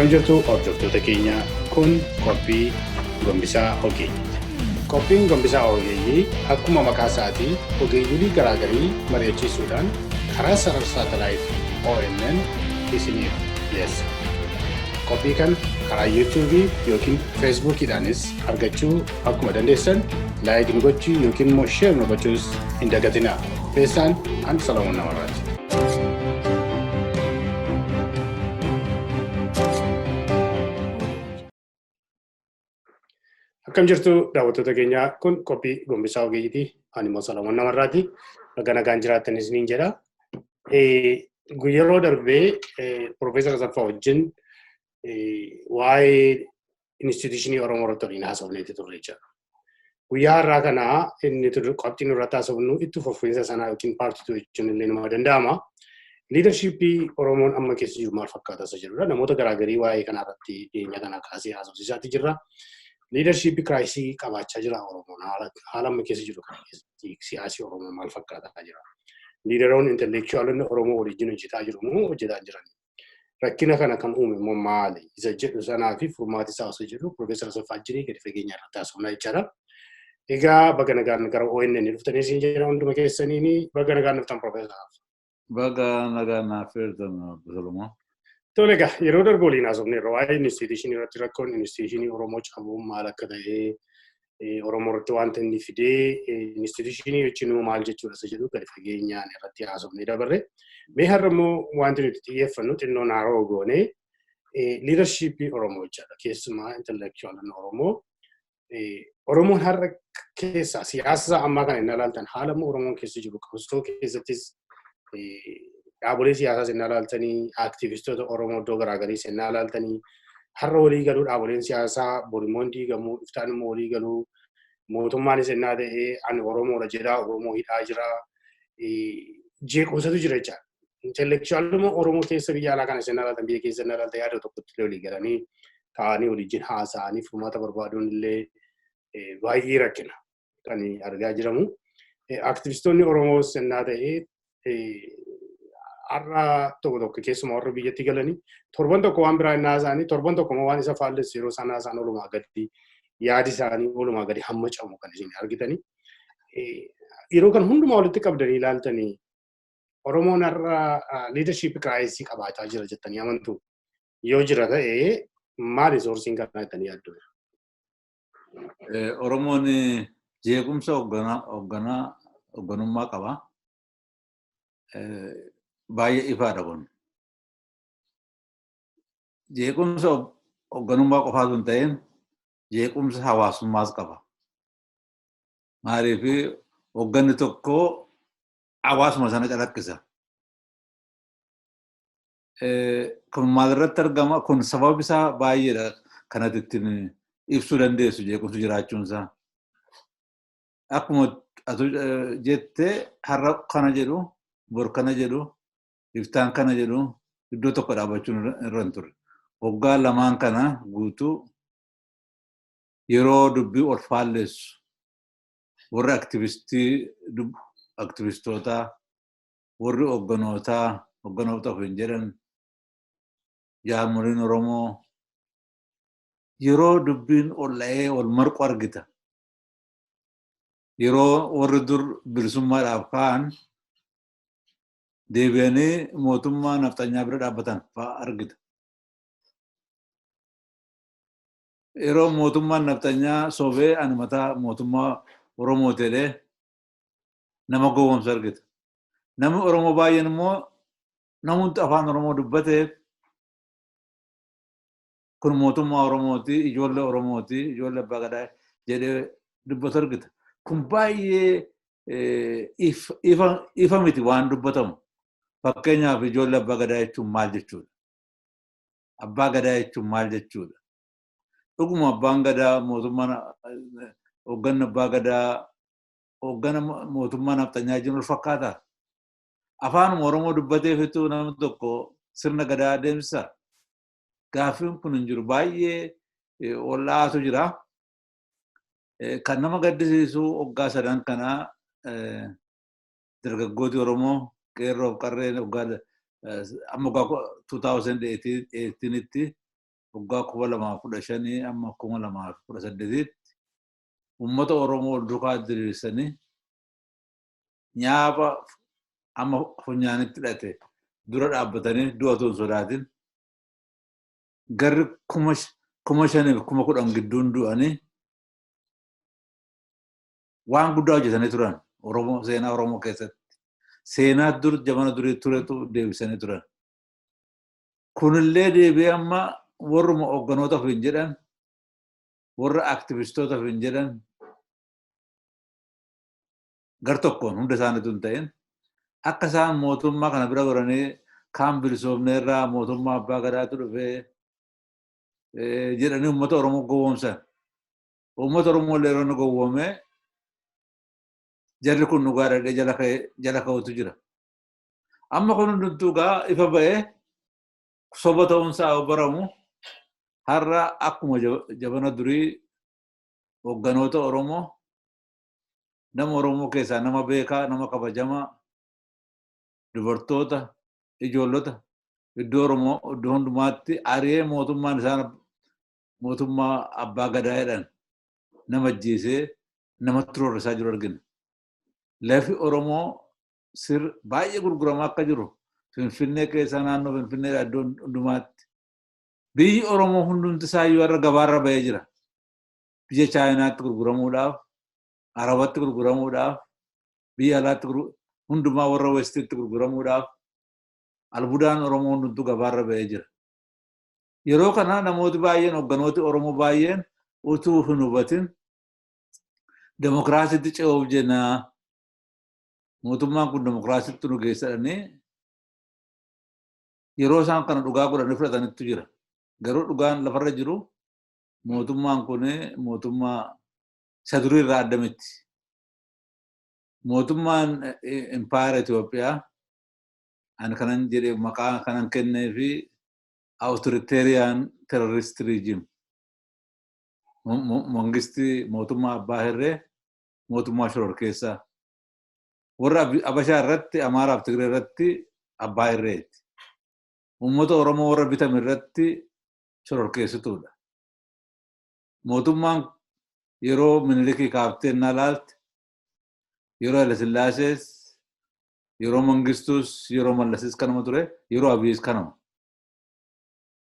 Akkam jirtu hordoftoota keenya, kun qophii gombisaa ogeeyyiiti. Qophiin gombisaa ogeeyyii akkuma maqaa isaatii ogeeyyiilee garaagarii mari'achiisuudhaan karaa sarara saatalaayit OMN isiniif dhiyeessa. Qophii kana karaa yuutuubii yookiin feesbuukiidhaanis argachuu akkuma dandeessan like nu gochuu yookiin immoo share nu gochuus hin dagatinaa. Keessaan an Salamoon Namarraati. Akkam jirtu daawwattoota keenyaa, kun qophii gombisaa ogeeyyiiti. Ani immoo Salamoon Namarraati. Baga nagaan jiraattan isiniin jedha. Yeroo darbee Piroofeesar Asaffaa wajjin waa'ee instituushinii Oromoo irratti waliin haasofneeti turre jechuudha. Guyyaa har'aa kana inni qabxiin irratti haasofnu itti fufiinsa sanaa yookiin part two jechuun illee nama danda'ama. Leadershipii Oromoon amma keessa jiru maal fakkaata isa jedhudha. Namoota garaagarii waa'ee kana irratti dhiyeenya kana kaasee haasofsiisaatti jirra. Leadership crisis qabaachaa jira Oromoon, haala amma keessa jiru kana keessatti siyaasi Oromoo maal fakkaataa jira? Leaderoonni, intellectualonni Oromoo waliin hojjetaa jiru moo hojjetaa jiran? Rakkina kana kan uume immoo maali? Isa jedhu sanaa fi furmaati isaa osoo jedhu Piroofeesar Asaffaa Jirii gadi fageenya irratti haasofnaa jechaadha. Egaa baga nagaan gara ONN dhuftanii isin jedha hunduma keessaniini, baga nagaan dhuftan, Piroofeesar Asaffaa. Baga nagaan naaf eertan, Obbo Solomoon. Tole, egaa yeroo darbe waliin haasofneerra waa'ee instituushinii irratti, rakkoon instituushinii Oromoo cabuun maal akka ta'e, Oromoo irratti wanta inni fidee, instituushinii jechuun immoo maal jechuudha isa jedhu gadi fageenyaan irratti haasofnee dabarre. Mee har'a immoo wanti nuti xiyyeeffannu xinnoo naaroo goonee leadershipii Oromoo jechaadha. Keessumaa intellectualonni Oromoo. Oromoon har'a keessa siyaasa ammaa kana inni ilaaltan, haala immoo Oromoon keessa jiru, qabsoo keessattis dhaabolee siyaasaa inni ilaaltanii, aktivistoota Oromoo iddoo garaagarii inni ilaaltanii, har'a walii galuu dhaaboleen siyaasaa borimmoon diigamuu, iftaan immoo walii galuu, mootummaanis innaa ta'ee ani Oromoodha jedhaa Oromoo hidhaa jira, jeequmsatu jira jechaadha. Intellectualuma Oromoo keessa biyya alaa kana isin ilaaltan, biyya keessa inni ilaaltan, yaada tokkotti walii galanii taa'anii waliin haasa'anii furmaata barbaaduun illee baay'ee rakkina kan argaa jiramu. Aktivistoonni Oromoos innaa ta'ee har'a tokko tokko, keessumaa warra biyyatti galanii, torban tokko waan biraa innaa isaanii, torban tokko waan isa faallessu yeroo isaan haasa'an, olumaa gadi yaadi isaanii olumaa gadi hamma camu kan isin argitanii. Yeroo kan hundumaa walitti qabdanii ilaaltanii, Oromoon har'a leadership crisis qabaachaa jira jettanii amantu? Yoo jira ta'e maali sourceiin kanaa jettanii yaaddu? Oromoon jeequmsa hoogganummaa qaba. Baay'ee ifaadha kun. Jeequmsa hoogganummaa qofaatu hin ta'in, jeequmsa hawaasummaas qaba. Maaliif, hoogganni tokko hawaasuma sana calaqqisa. Kun maalirratti argama? Kun sababa isaa baay'eedha kanatti ittiin ibsuu dandeessu jeequmsi jiraachuun isaa. Akkuma atu jettee, har'a kana jedhu, bor kana jedhu, iftaan kana jedhu, iddoo tokko dhaabbachuun irra hin turre. Waggaa 2n kana guutuu yeroo dubbii ol faallessu, warri aktivistii, aktivistootaa, warri hoogganootaa, hoogganoota ofiin jedhan, jaarmoliin Oromoo yeroo dubbiin ol dha'ee ol marqu argita. Yeroo warri dur bilisummaadhaaf ka'an deebi'anii mootummaa nafxanyaa bira dhaabbatan fa'aa argita. Yeroo mootummaan nafxanyaa sobee ani mataa mootummaa Oromoo jedhee nama gowwoomsu argita. Namni Oromoo baay'een immoo namoonni afaan Oromoo dubbateef kun mootummaa Oromooti, ijoollee Oromooti, ijoollee abbaa gadaa jedhee dubbatu argita. Kun baay'ee ifa miti waan dubbatamu. Fakkeenyaaf, ijoollee abbaa gadaa jechuun maal jechuudha? Abbaa gadaa jechuun maal jechuudha? Dhuguma abbaan gadaa, mootummaan, hoogganni abbaa gadaa hooggana mootummaa nafxanyaa jiru wal fakkaataa? Afaanuma Oromoo dubbateefitu namni tokko sirna gadaa adeemsisa? Gaaffiin kun hin jiru. Baay'ee wal'aatu jira. Kan nama gaddisiisu, waggaa 3n kanaa dargaggooti Oromoo, qeerroof qarreen, waggaa amma waggaa 2018tti waggaa 2015 amma 2018tti uummata Oromoo wal duukaa diriirsanii nyaapa amma funyaanitti hidhate dura dhaabbatanii du'a otoo hin sodaatin garri 5,000 fi 10,000 gidduun du'anii waan guddaa hojjetanii turan Oromoo seenaa Oromoo keessatti. Seenaa dur jamana durii turetu deebisanii turan. Kunillee deebi'ee amma warruma hoogganoota ofiin jedhan, warra aktivistoota ofiin jedhan, gar tokkoon hunda isaaniitu hin ta'in, akka isaan mootummaa kana bira goranii kaan bilisoomneerraa mootummaa abbaa gadaatu dhufee jedhanii uummata Oromoo gowwoomsan. Uummata Oromoo illee yeroo inni gowwoomee jarri kun dhugaa dhadhee jala ka'utu jira. Amma kun hundumtuu gaa ifa ba'ee soba ta'uunsaa baramu har'a akkuma jabana durii hoogganoota Oromoo, nama Oromoo keessaa nama beekaa, nama kabajamaa, dubartoota, ijoollota iddoo Oromoo iddoo hundumaatti ari'ee mootummaan isaan mootummaa abbaa gadaa jedhan nama ajjeesee namatti roorrisaa jiru argina. Lafi Oromoo sir baay'ee gurguramaa akka jiru Finfinnee keessaa, naannoo Finfinnee iddoo hundumaatti. Biyyi Oromoo hundumti isaayyuu har'a gabaarra ba'ee jira. Biyya Chaayinaatti gurguramuudhaaf, Arabatti gurguramuudhaaf, biyya alaatti hundumaa warra Westiitti gurguramuudhaaf albudaan Oromoo hundumtuu gabaarra ba'ee jira. Yeroo kana namooti baay'een, hoogganooti Oromoo baay'een utuu hin hubatin demokiraasiitti ce'uuf jenna, mootummaan kun demokiraasiitti nu geessadhanii yeroo isaan kana dhugaa godhanii fudhatanittu jira. Garuu dhugaan lafarra jiru mootummaan kun mootummaa isa durii irraa adda miti. Mootummaan impaayera Itoophiyaa ani kanan jedhe maqaa kanan kennee fi authoritarian terrorist regime. Mangisti mootummaa abbaa hirree, mootummaa shororkeessaa. Warra Abashaa irratti, Amaaraaf Tigree irratti abbaa hirreeti. Uummata Oromoo warra bitame irratti shororkeessituudha. Mootummaan yeroo Minilikii kaaftee innaa laalte, yeroo Hayilesillaasees, yeroo Mangistuus, yeroo Mallasis kanuma ture, yeroo Abiyyiis kanuma.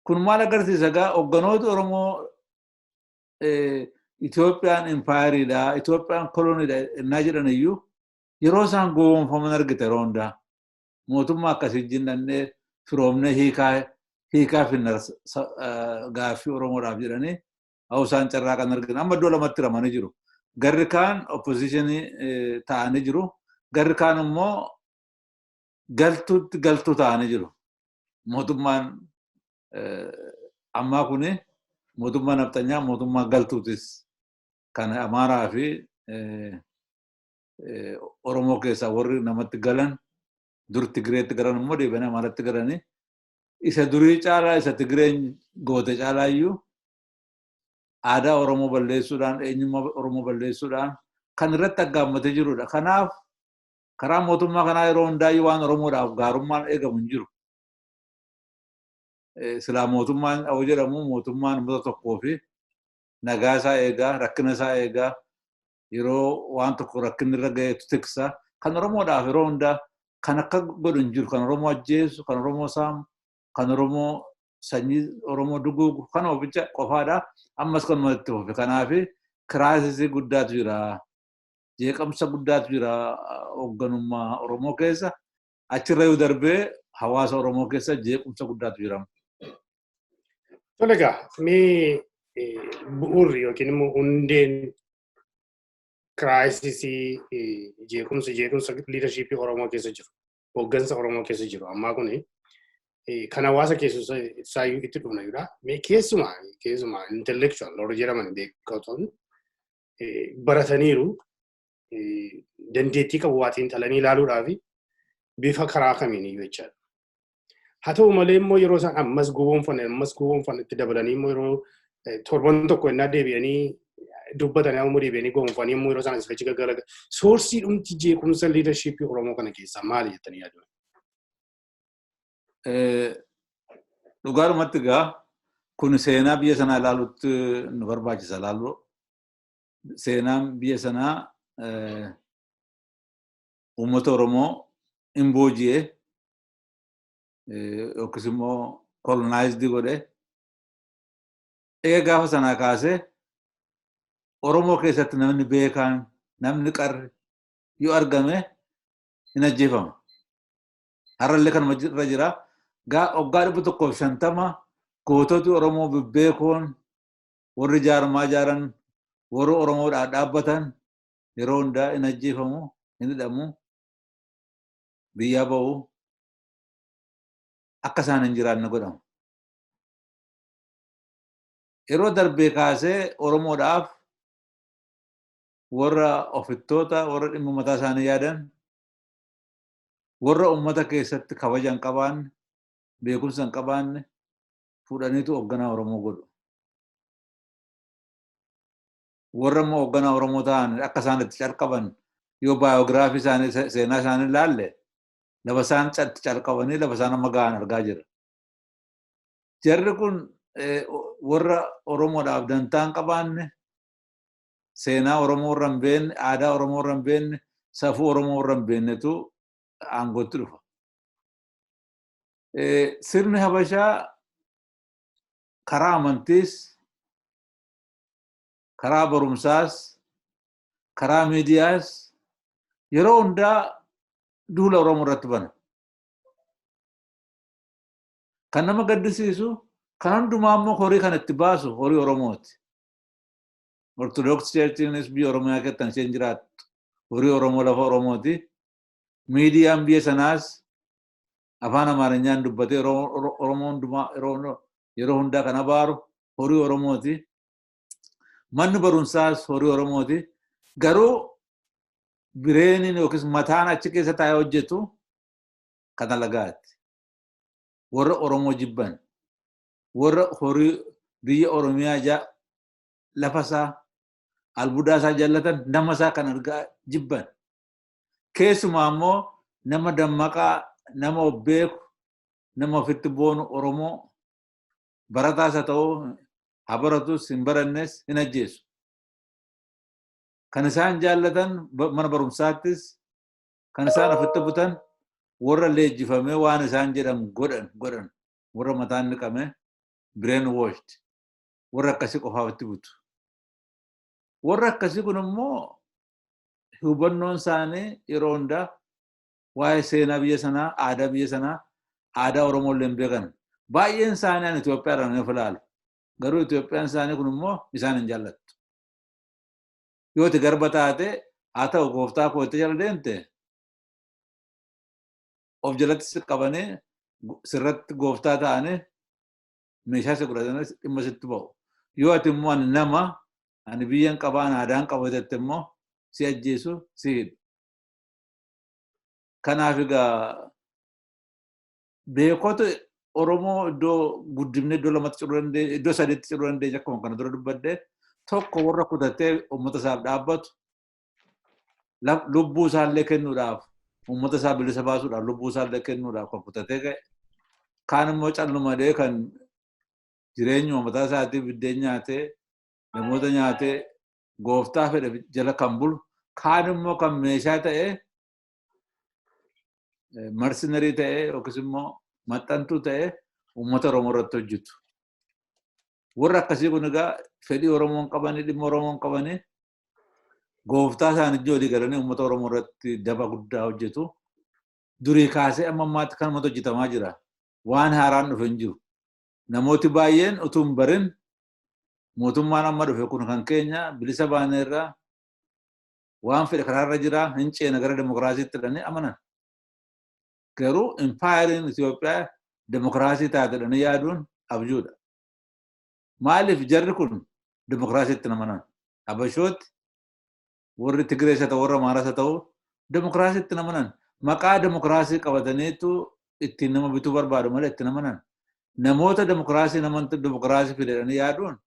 Kun maal agarsiisa gaa? Hoogganoota Oromoo Itoophiyaan impaayeriidha, Itoophiyaan koloniidha innaa jedhan iyyuu yeroo isaan gowwoomfaman argita yeroo hundaa. Mootummaa akkasii jinnannee firoomnee hiikaa finna gaaffii Oromoodhaaf jedhanii haa isaan carraa kan argina. Amma iddoo lamatti hiramanii jiru. Garri kaan oppositionii ta'anii jiru. Garri kaan immoo galtuutti galtuu ta'anii jiru. Mootummaan ammaa kuni mootummaa nafxanyaa, mootummaa galtuutis kan Amaaraa fi Oromoo keessaa warri namatti galan dur Tigireetti galan immoo deebi'anii Amaaratti galanii isa durii caalaa, isa Tigireen goote caalaa iyyuu aadaa Oromoo balleessuudhaan, eenyummaa Oromoo balleessuudhaan kan irratti aggaammatee jirudha. Kanaaf karaa mootummaa kanaa yeroo hundaayyuu waan Oromoodhaaf gaarummaan eegamu hin jiru. Silaa mootummaan dha'u jedhamu mootummaan uummata tokkoo fi nagaa isaa eegaa, rakkina isaa eegaa, yeroo waan tokko rakkinni irra ga'eetu tiksa. Kan Oromoodhaaf yeroo hundaa kan akka godhu hin jiru. Kan Oromoo ajjeesu, kan Oromoo saamu, kan Oromoo sanyii Oromoo duguugu kan oficha qofaadha. Ammas kanuma itti fufe. Kanaaf crisisii guddaatu jira. Jeeqamsa guddaatu jira hoogganummaa Oromoo keessa. Achirra yoo darbee hawaasa Oromoo keessa jeequmsa guddaatu jira. Tole egaa, mee bu'uurri yookiin immoo hundeen crisisii jeequmsa leadershipii Oromoo keessa jiru, hooggansa Oromoo keessa jiru ammaa kuni kan hawaasa keessa isaayyuu itti dhufna jira. Mee keessumaa intellectual warra jedhaman, beektoonni barataniiru, dandeettii qabu waa xiinxalanii ilaaluudhaaf bifa karaa kamiin iyyuu jechaadha. Haa ta'u malee immoo yeroo isaan ammas gowwoomfan itti dabalanii immoo yeroo torban tokko innaa deebi'anii dubbatanii ammoo deebi'anii gowwoomfanii immoo yeroo isaan asii achi gaggalaga. Sourcii dhumti jeequmsa leadershipii Oromoo kana keessaa maali jettanii yaadu? Dhugaadhumatti egaa Kun seenaa biyya sanaa ilaaluutti nu barbaachisa ilaaluu. Seenaan biyya sanaa uummata Oromoo hin booji'ee yookiis immoo colonized godhe. Eega gaafa sanaa kaasee Oromoo keessatti namni beekaan, namni qarri yoo argame hin ajjeefama. Har'allee kanuma irra jira. Waggaa 150 goototi Oromoo bebbeekoon, warri jaarmaa jaaran, warri Oromoodhaan dhaabbatan yeroo hundaa hin ajjeefamu, hin hidhamu, biyyaa ba'u, akka isaan hin jiraanne godhamu. Yeroo darbee kaasee Oromoodhaaf warra ofittoota, warra dhimma mataa isaanii yaadan, warra uummata keessatti kabaja hin qabaanne, beekumsa hin qabaanne fuudhaniitu hoogganaa Oromoo godhu. Warra immoo hoogganaa Oromoo ta'an akka isaan itti calqaban yoo biography isaanii, seenaa isaanii ilaalle, lafa isaan itti calqabanii lafa isaan amma ga'an argaa jira. Jarri kun warra Oromoodhaaf dantaa hin qabaanne, seenaa Oromoo irra hin beekne, aadaa Oromoo irra hin beekne, safuu Oromoo irra hin beeknetu aangootti dhufa. Sirni Habashaa karaa amantiis, karaa barumsaas, karaa miidiyaas yeroo hundaa duula Oromoo irratti bana. Kan nama gaddisiisu, kan hundumaa immoo horii kan itti baasu horii Oromooti. Ortodoksii Churchiinis biyya Oromiyaa keessatti isheen jiraattu horii Oromoo, lafa Oromooti. Miidiyaan biyya sanaas afaan Amaarinyaan dubbatee Oromoo hundumaa yeroo hundaa kan abaaru horii Oromooti. Manni barumsaas horii Oromooti. Garuu brainiin yookiis mataan achi keessa taa'ee hojjetu kan alagaati. Warra Oromoo jibban, warra horii biyya Oromiyaa, lafa isaa, albuudaa isaa jaallatan, nama isaa kan argaa jibban. Keessumaa immoo nama dammaqaa, nama of beeku, nama ofitti boonu Oromoo barataas haa ta'u, haa baratus hin barannes, hin ajjeesu. Kan isaan jaallatan mana barumsaattis kan isaan ofitti butan warra leenjifamee waan isaan jedhan godhan, warra mataan dhiqame, brain washed, warra akkasii qofaaf itti butu. Warra akkasii kun immoo hubannoon isaanii yeroo hundaa waa'ee seenaa biyya sanaa, aadaa biyya sanaa, aadaa Oromoo illee hin beekan. Baay'een isaanii ani Itoophiyaadhaan of ilaalu. Garuu Itoophiyaan isaanii kun immoo isaan hin jaallattu. Yoo ati garba taate, haa ta'u gooftaa koo itti jala deemte, of jalatti si qabanii sirratti gooftaa ta'anii meeshaa si godhatanii dhimma sitti ba'u. Yoo ati immoo ani nama, ani biyyan qabaa, ani aadaan qaba jette immoo, si ajjeesu, si hidhu. Kanaaf egaa beekota Oromoo iddoo guddifnee iddoo lamatti ciruu dandeenya, iddoo sadiitti ciruu dandeenya, akkuma kana dura dubbadde. Tokko warra kutatee uummata isaaf dhaabbatu, lubbuu isaallee kennuudhaaf, uummata isaa bilisa baasuudhaaf lubbuu isaallee kennuudhaaf kan kutatee ka'e. Kaan immoo callumadee kan jireenyuma mataa isaatii biddeen nyaatee, namoota nyaatee, gooftaa fedhe jala kan bulu. Kaan immoo kan meeshaa ta'ee, mercenary ta'ee yookiis immoo maxxantuu ta'ee uummata Oromoo irratti hojjetu. Warra akkasii kun egaa fedhii Oromoon qabanii, dhimma Oromoon qabanii, gooftaa isaanii ijoo galanii uummata Oromoo irratti daba guddaa hojjetu. Durii kaasee amma ammaatti kanumatu hojjetamaa jira. Waan haaraan dhufe hin jiru. Namooti baay'een utuu hin barin mootummaan amma dhufe kun kan keenya, bilisa baaneerraa, waan fedhe karaarra jira, hin ceena gara demokiraasiitti jedhanii amanan. Garuu impaayeriin Itoophiyaa demokiraasii taate jedhanii yaaduun abjuudha. Maaliif jarri kun demokiraasiitti amanan? Habashooti warri Tigirees haa ta'u, warra Amaaraas haa ta'u, demokiraasiitti amanan. Maqaa demokiraasii qabataniitu ittiin nama bituu barbaadu malee itti amanan. Namoota demokiraasii namantu demokiraasii fidanii yaaduun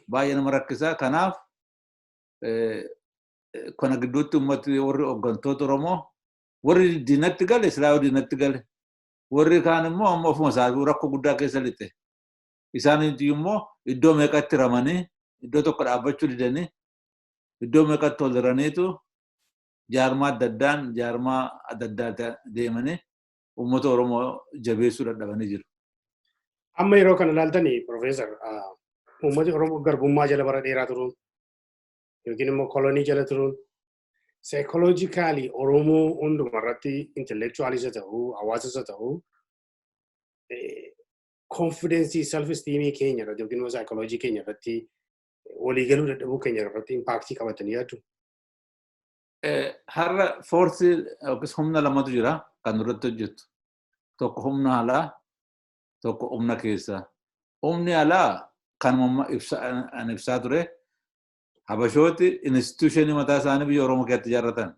baay'ee nama rakkisa. Kanaaf kana gidduutti uummati, warri hooggantoota Oromoo, warri diinatti gale silaa diinatti gale, warri kaan immoo amma ofuma isaa rakkoo guddaa keessa lixe. Isaan immoo iddoo meeqatti ramanii, iddoo tokko dhaabbachuu didanii, iddoo meeqatti ol hiraniitu jaarmaa adda addaan jaarmaa adda addaa deemanii uummata Oromoo jabeessuu dadhabanii jiru. Amma yeroo kana ilaaltanii, Profeesar, uummati Oromoo garbummaa jala bara dheeraa turuun yookiin immoo kolonii jala turuun psychologically Oromoo hunduma irratti, intellectualis haa ta'uu, hawaasas haa ta'uu, confidence, self esteem keenya irratti yookiin immoo psychology keenya irratti, waliigaluu dadhabuu keenya irratti impact qabatanii yaaddu? Har'a force yookiis humna lamatu jira kan irratti hojjetu. Tokko humna alaa, tokko humna keessaa. Humni alaa kanuma an ibsaa ture. Habashooti institution mataa isaanii biyya Oromoo keessatti ijaarratan.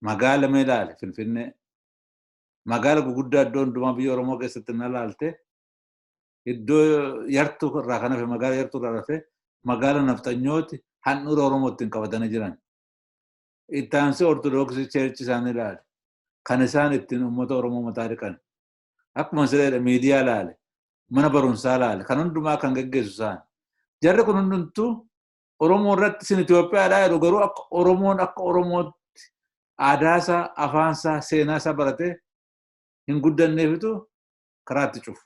Magaala mee ilaali, Finfinnee. Magaala guguddaa iddoo hundumaa biyya Oromoo keessatti na ilaalte, iddoo yartuu irraa kan hafe, magaala yartuu irraa hafe, magaala nafxanyooti handhuura Oromoo ittiin qabatanii jiran. Itti aansee Ortodoksii church isaanii ilaali. Kan isaan ittiin uummata Oromoo mataa dhiqan. Akkuma sileedha, miidiyaa ilaale. Mana barumsaa ilaale. Kan hundumaa kan geggeessu isaan. Jarri kun hundumtuu Oromoo irratti isin Itoophiyaadhaa jedhu, garuu akka Oromoon akka Oromootti aadaasaa, afaansaa, seenaasaa baratee hin guddanneefitu karaatti cufu.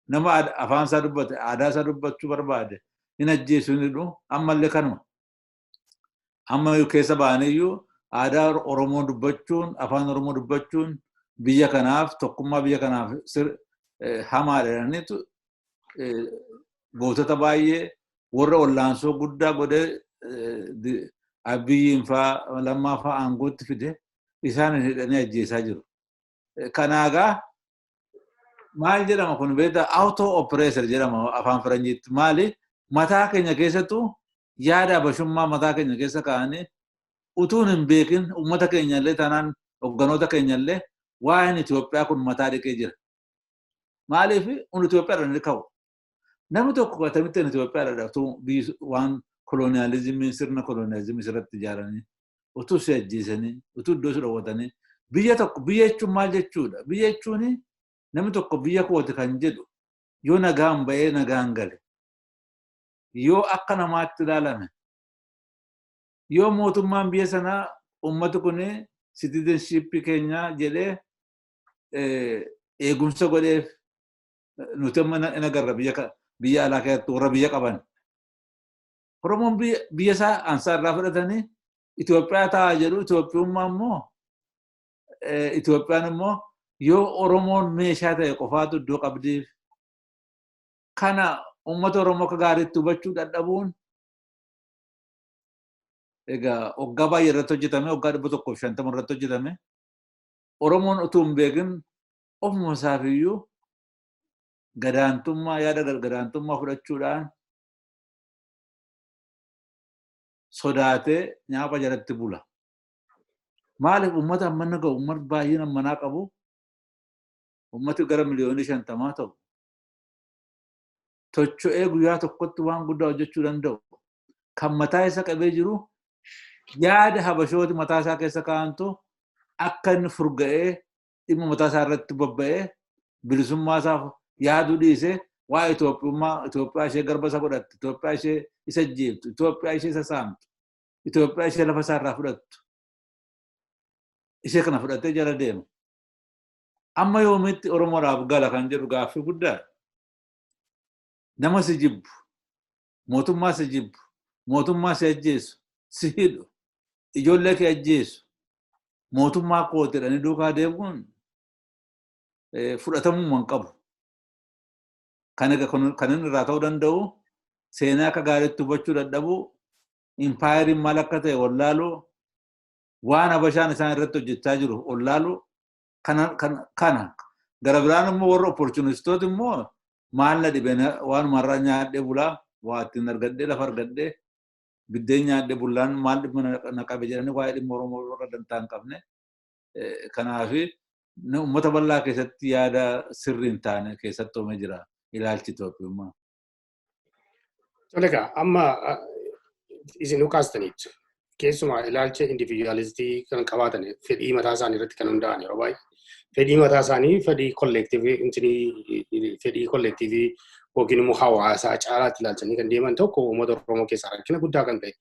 Nama afaansaa dubbate, aadaasaa dubbachuu barbaade hin ajjeesu, hin hidhu, ammallee kanuma. Amma keessa ba'aniyyuu aadaa Oromoo dubbachuun, afaan Oromoo dubbachuun biyya kanaaf, tokkummaa biyya kanaaf hamaadha jedhaniitu gootota baay'ee warra wallaansoo guddaa godhee Abiyyiin faa, Lammaa faa aangootti fide isaan hidhanii ajjeesaa jiru. Kanaagaa maal jedhama kun beektaa? Auto oppressor jedhama afaan faranjiitti. Maali? Mataa keenya keessattuu yaada habashummaa mataa keenya keessa kaa'anii utuun hin beekin uummata keenya illee taanaan, hogganoota keenya illee, waa'een Itoophiyaa kun mataa dhiqee jira. Maaliif kun Itoophiyaadhaan ni ka'u? Namni tokko akkamittiin Itoophiyaadha waan colonialism, sirna colonialism sirratti ijaaranii, utuu si ajjeesanii, utuu iddoo si dhowwatanii, biyya tokko, biyya jechuun maal jechuudha? Biyya jechuun namni tokko biyya kooti kan jedhu yoo nagaan ba'ee nagaan gale, yoo akka namaatti ilaalame, yoo mootummaan biyya sanaa uummati kun citizenship keenya jedhee eegumsa godheef. Nuti amma in agarra, biyya alaa keessatti warra biyya qaban. Oromoon biyya isaa ansaa irraa fudhatanii Itoophiyaa ta'a jedhu. Itoophiyummaa immoo, Itoophiyaan immoo yoo Oromoon meeshaa ta'e qofaatu iddoo qabdiif. Kana uummata Oromoo akka gaariitti hubachuu dadhabuun egaa waggaa baay'ee irratti hojjetame, waggaa 150 irratti hojjetame. Oromoon utuu hin beekin ofuma isaafiyyuu gadaantummaa, yaada gadaantummaa fudhachuudhaan sodaatee nyaapha jalatti bula. Maaliif uummata ammana ga'u, uummata baay'een ammanaa qabu, uummati gara miliyoonii 50 ta'u tocho'ee guyyaa tokkotti waan guddaa hojjechuu danda'u kan mataa isa qabee jiru yaada habashooti mataa isaa keessa kaa'antu akka inni furga'ee dhimma mataa isaa irratti bobba'ee bilisummaa isaa yaaduu dhiisee waa'ee Itoophiyummaa, Itoophiyaa ishee garba isa godhattu, Itoophiyaa ishee isa jeeftu, Itoophiyaa ishee isa saamtu, Itoophiyaa ishee lafa isaa irraa fudhattu, ishee kana fudhatee jala deema. Amma yoomitti Oromoodhaaf gala kan jedhu gaaffii guddaadha. Nama si jibbu, mootummaa si jibbu, mootummaa si ajjeesu, si hidhu, ijoollee kee ajjeesu, mootummaa kooti jedhanii duukaa deemuun fudhatamummaa hin qabu. Kan kan inni irraa ta'uu danda'u seenaa akka gaariitti hubachuu dadhabuu, impaayeriin maal akka ta'e wallaaluu, waan Habashaan isaan irratti hojjechaa jiru wallaaluu kana. Gara biraan immoo warra opportunistooti immoo maal na dhibe, waanuma irraa nyaadhee bulaa, waa ittiin argadhee, lafa argadhee biddeen nyaadhee bullaan maal dhimma na qabe jedhanii waa'ee dhimma Oromoo warra dantaa hin qabne. Kanaafi uummata bal'aa keessatti yaada sirrii hin taane keessatti uumee jira ilaalchi Itoophiyummaa. Tole egaa, amma isin kaastaniitu. Keessumaa ilaalcha individualistii kan qabaatan, fedhii mataa isaanii irratti kan hundaa'an, yeroo baay'ee fedhii mataa isaanii fedhii collective, fedhii collective yookiin immoo hawaasaa caalaatti ilaalchanii kan deeman tokko uummata Oromoo keessaa rakkina guddaa kan ta'e.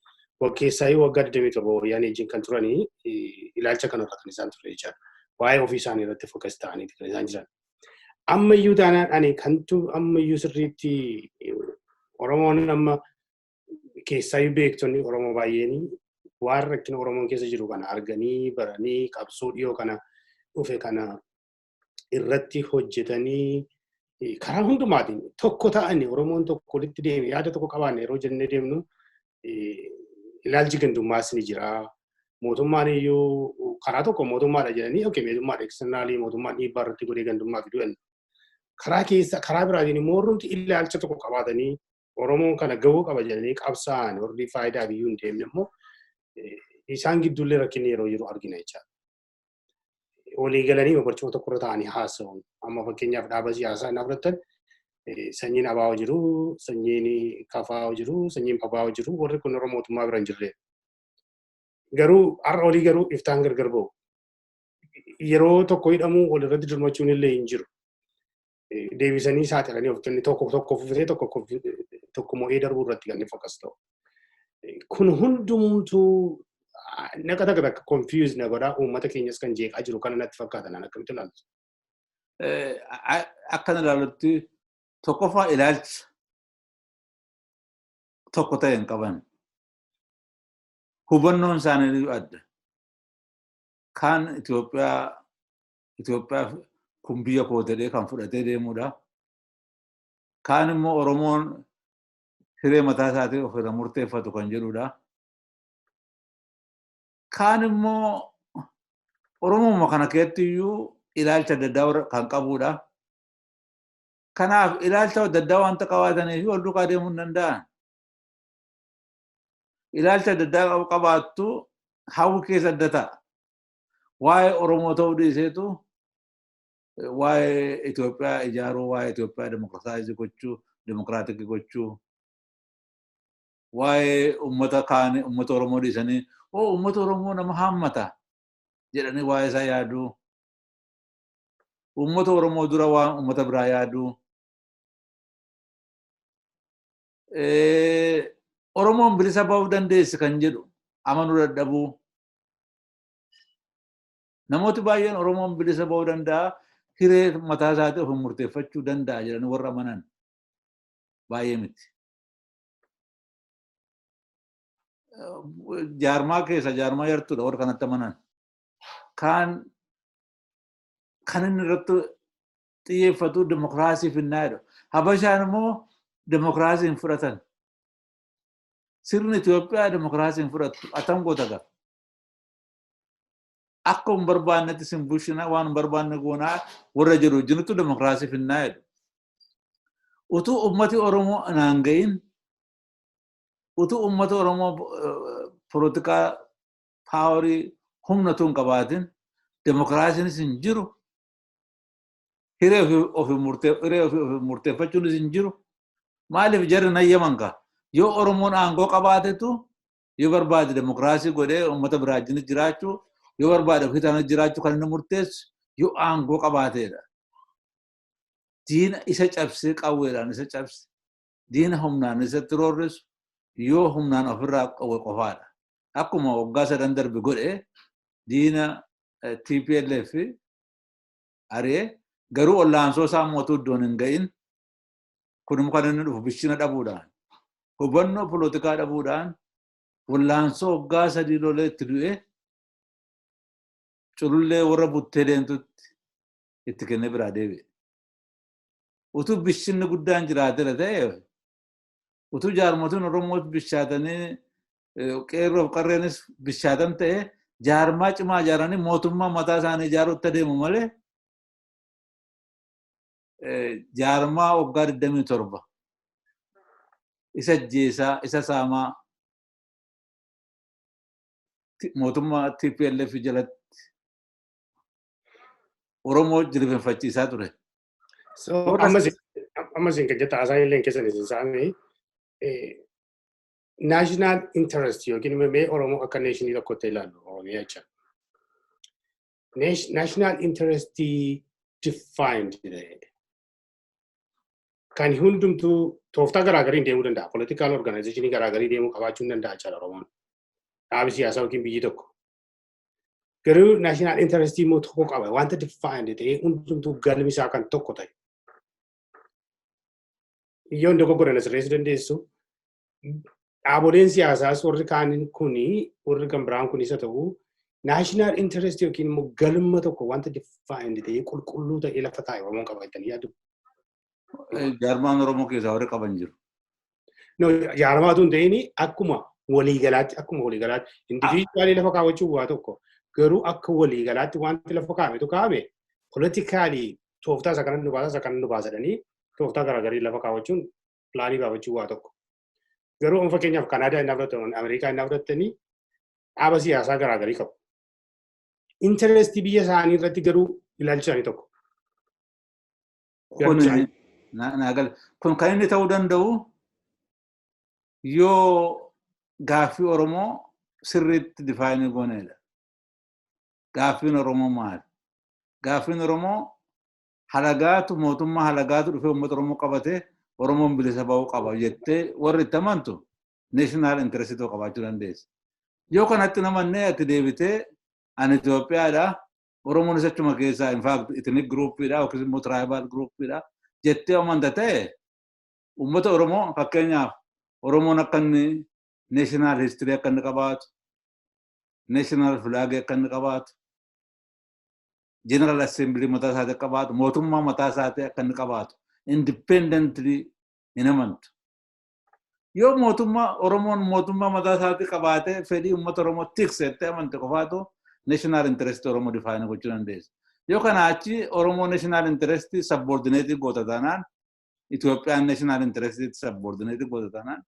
Keessaa waggaa 27 wayyaanee wajjin kan turanii ilaalcha kanarra kan isaan ture jechaadha. Waa'ee ofii isaanii irratti focus ta'anii kan isaan jiran. Ammayyuu taanaan ani kantu ammayyuu sirriitti Oromoon amma keessaayyuu beektonni Oromoo baay'een waan rakkina Oromoon keessa jiru kana arganii baranii, qabsoo dhiyoo kana dhufe kana irratti hojjetanii, karaa hundumaatiin tokko ta'anii, Oromoon tokko walitti deeme, yaada tokko qabaanne yeroo jennee deemnu, ilaalchi gandummaas ni jira. Mootummaan iyyuu karaa tokko mootummaadha jedhanii, okay, mootummaadha, externally mootummaan dhiibbaa irratti godhee gandummaa fiduu danda'a. Karaa keessa karaa biraatiin immoo warrumti ilaalcha tokko qabaatanii Oromoon kana gahuu qaba jedhanii qabsaa'an, warri faayidaa biyyuu hin deemne immoo, isaan gidduullee rakkinni yeroo jiru argina jechaadha. Walii galanii barcuma tokkorra ta'anii haasa'u. Amma fakkeenyaaf dhaaba siyaasaa inni fudhattan, sanyiin ABO jiru, sanyiin KFO jiru, sanyiin PABO jiru, warri kun yeroo mootummaa bira hin jirre. Garuu har'a olii garuu iftaan gargar ba'u. Yeroo tokko hidhamuu walirratti dirmachuun illee hin jiru. Deebisanii saaxilanii of tokko tokko fufisee tokko tokko mo'ee darbuu irratti kan inni focus ta'u. Kun hundumtuu naqa takka takka confuse na godhaa, uummata keenyas kan jeeqaa jiru kana natti fakkaata. Naan akkamitti ilaaltu? Akkan ilaalutti, tokkoffaa ilaalcha tokko ta'e hin qaban. Hubannoon isaanii adda. Kaan Itoophiyaa kun biyya koo jedhee kan fudhatee deemudha. Kaan immoo Oromoon hiree mataa isaatii ofirra murteeffatu kan jedhudha. Kaan immoo Oromooma kana keessatti iyyuu ilaalcha adda addaa kan qabudha. Kanaaf ilaalcha adda addaa wanta qabaataniif wal duukaa deemuu hin danda'an. Ilaalcha adda addaa qabaattu, hawwi keessa adda ta'a. Waa'ee Oromoo ta'uu dhiiseetu waa'ee Itoophiyaa ijaaruu, waa'ee Itoophiyaa democratize gochuu, democratic gochuu, waa'ee uummata kaanii, uummata Oromoo dhiisanii, oo uummata Oromoo nama haammata jedhanii waa'ee isaa yaaduu, uummata Oromoo dura waan uummata biraa yaaduu, Oromoon bilisa ba'uu dandeessi kan jedhu amanuu dadhabuu. Namooti baay'een Oromoon bilisa ba'uu danda'a, hiree mataa isaatii of murteeffachuu danda'a jedhanii warra amanan baay'ee miti. Jaarmaa keessa jaarmaa yartuudha warra kanatti amanan. Kaan kan inni irratti xiyyeeffatu dimokiraasii finnaa jedhu. Habashaan immoo dimokiraasii hin fudhatan. Sirni Itoophiyaa dimokiraasii hin fudhattu. Atam goota gara. Akka hin barbaannetti sin bulchina, waan hin barbaanne goonaa warra jedhu wajjinittu dimokiraasii finnaa jedhu. Utuu uummati Oromoo naan gahin, utuu uummata Oromoo polotikaa power humna utuu hin qabaatin, dimokiraasiinis hin jiru, hiree ofii murteeffachuunis hin jiru. Maaliif jarri nayyaman kaa? Yoo Oromoon aangoo qabaatetu yoo barbaade dimokiraasii godhee uummata biraa wajjin jiraachuu, yoo barbaade ofii isaanii jiraachuu kan inni murteessu yoo aangoo qabaateedha. Diina isa cabsee, qawweedhaan isa cabse, diina humnaan isatti roorrisu yoo humnaan ofirraa qawwe qofaadha. Akkuma waggaa 3 darbe godhe, diina TPLF ari'ee, garuu ollaansoo isaa mootuu iddoon hin ga'in. Kun kan inni dhufu bishina dhabuudhaan, hubannoo polotikaa dhabuudhaan, wallaansoo waggaa 3 lolee itti du'ee culullee warra buttee deemtutti itti kennee biraa deebi'e. Utuu bishinni guddaan jiraateera ta'e, utuu jaarmotiin Oromoo bishaatanii, qeerroof qarreenis bishaatan ta'e, jaarmaa cimaa ijaaranii mootummaa mataa isaanii ijaaruutti adeemu malee, jaarmaa waggaa 27 isa ajjeesaa, isa saamaa, mootummaa TPLF jalatti Oromoo jilbeenfachiisaa ture. Amma isin kan jettan haasaan illee keessan isin saame National interest yookiin immoo mee Oromoo akka nation tokkotti ilaallu, Oromiyaa jecha. National interest defined ta'e kan hundumtuu tooftaa garaagariin deemuu danda'a. Political organization garaagarii deemuu qabaachuu hin danda'a jechaadha Oromoon. Dhaabi siyaasaa yookiin biyyi tokko. Garuu national interest immoo tokko qaba. Wanta defined ta'e hundumtuu galmi isaa kan tokko ta'e. Yoo dogoggora sirreessuu dandeessu. Dhaaboleen siyaasaas warri kaan kuni, warri kan biraan kunis haa ta'u, national interest yookiin immoo galma tokko wanta defined ta'e, qulqulluu ta'e lafa taa'e Oromoon qaba jettanii yaadu? Jaarmaan Oromoo keessaa warri qaban jiru. No, jaarmaatu hin ta'in, akkuma waliigalaatti individually lafa kaawwachuun waa tokko, garuu akka waliigalaatti wanti lafa kaa'ametu kaa'ame politically tooftaa isa kanan nu baasa, isa kanan nu baasa jedhanii tooftaa garaagarii lafa kaawwachuun, plan baafachuun waa tokko. Garuu amma fakkeenyaaf Kanaadaa inni fudhatan, Ameerikaa inni fudhatanii, dhaaba siyaasaa garaagarii qabu. Interest biyya isaanii irratti garuu ilaalchi isaanii tokko. Kun kan inni ta'uu danda'u yoo gaaffii Oromoo sirriitti define gooneedha. Gaaffiin Oromoo maali? Gaaffiin Oromoo halagaatu, mootummaa halagaatu dhufee uummata Oromoo qabatee Oromoon bilisa ba'uu qaba jettee warri itti amantu national interest tokko qabaachuu dandeessa. Yoo kanatti namannee ati deebitee ani Itoophiyaadha, Oromoon isa achuma keessaa, in fact ethnic groupiidha yookiis immoo tribal groupiidha jettee amanta ta'e, uummata Oromoo, fakkeenyaaf Oromoon akka inni national history akka inni qabaatu, national flag akka inni qabaatu, general assembly mataa isaatii akka qabaatu, mootummaa mataa isaatii akka inni qabaatu independently hin amantu. Yoo mootummaa Oromoon mootummaa mataa isaatii qabaatee fedhii uummata Oromoo tikse jettee amante qofaatu national interest Oromoo define gochuu dandeessa. Yoo kana achi Oromoo national interest subordinate goota taanaan, Itoophiyaan national interest subordinate goota taanaan,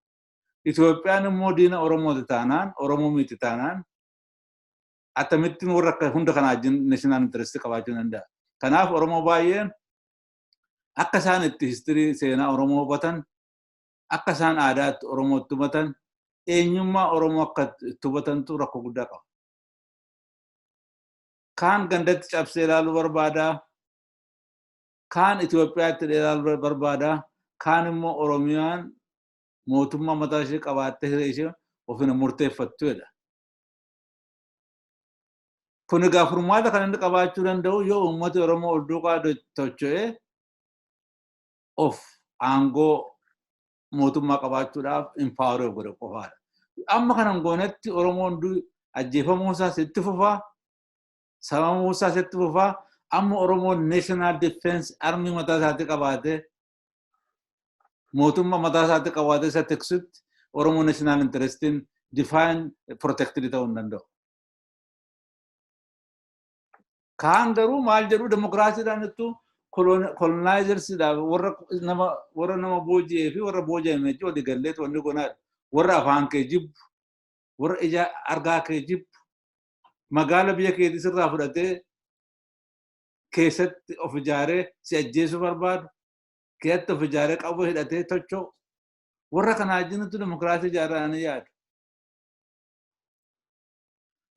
Itoophiyaan immoo diina Oromooti taanaan, Oromoo miti taanaan, akkamittiin warra akka hunda kanaa wajjin national interest qabaachuu danda'a? Kanaaf Oromoo baay'een akka isaan itti history seenaa Oromoo hubatan, akka isaan aadaatti Oromoo itti hubatan, eenyummaa Oromoo akka itti hubatantu rakkoo guddaa qaba. Kaan gandatti cabsee ilaaluu barbaada. Kaan Itoophiyaatti ilaaluu barbaada. Kaan immoo Oromiyaan mootummaa mataa ishee qabaattee hiree ishee ofiin murteeffattu jedha. Kun egaa furmaata kan inni qabaachuu danda'u yoo uummati Oromoo ol duukaa socho'ee of aangoo mootummaa qabaachuudhaaf empower of godhe qofaadha. Amma kanan goonetti Oromoon ajjeefamuu isaas itti fufaa, saamamuu isaas itti fufaa, amma Oromoon national defense army mataa isaatii qabaatee, mootummaa mataa isaatii qabaatee isa tiksutti Oromoo national interestiin define protected ta'uu hin danda'u. Kaan garuu maal jedhu, demokiraasiidhaan ittuu colonizersiidhaaf warra nama booji'ee fi warra booji'ame jechuun walii galleetu wanni gonaadha. Warra afaan kee jibbu, warra ija argaa kee jibbu, magaala biyya keetii sirraa fudhatee keessatti of ijaaree si ajjeesuu barbaadu, keessatti of ijaaree qabu hidhatee tocho'u. Warra kanaa wajjinitu demokiraasii ijaaranii yaadu.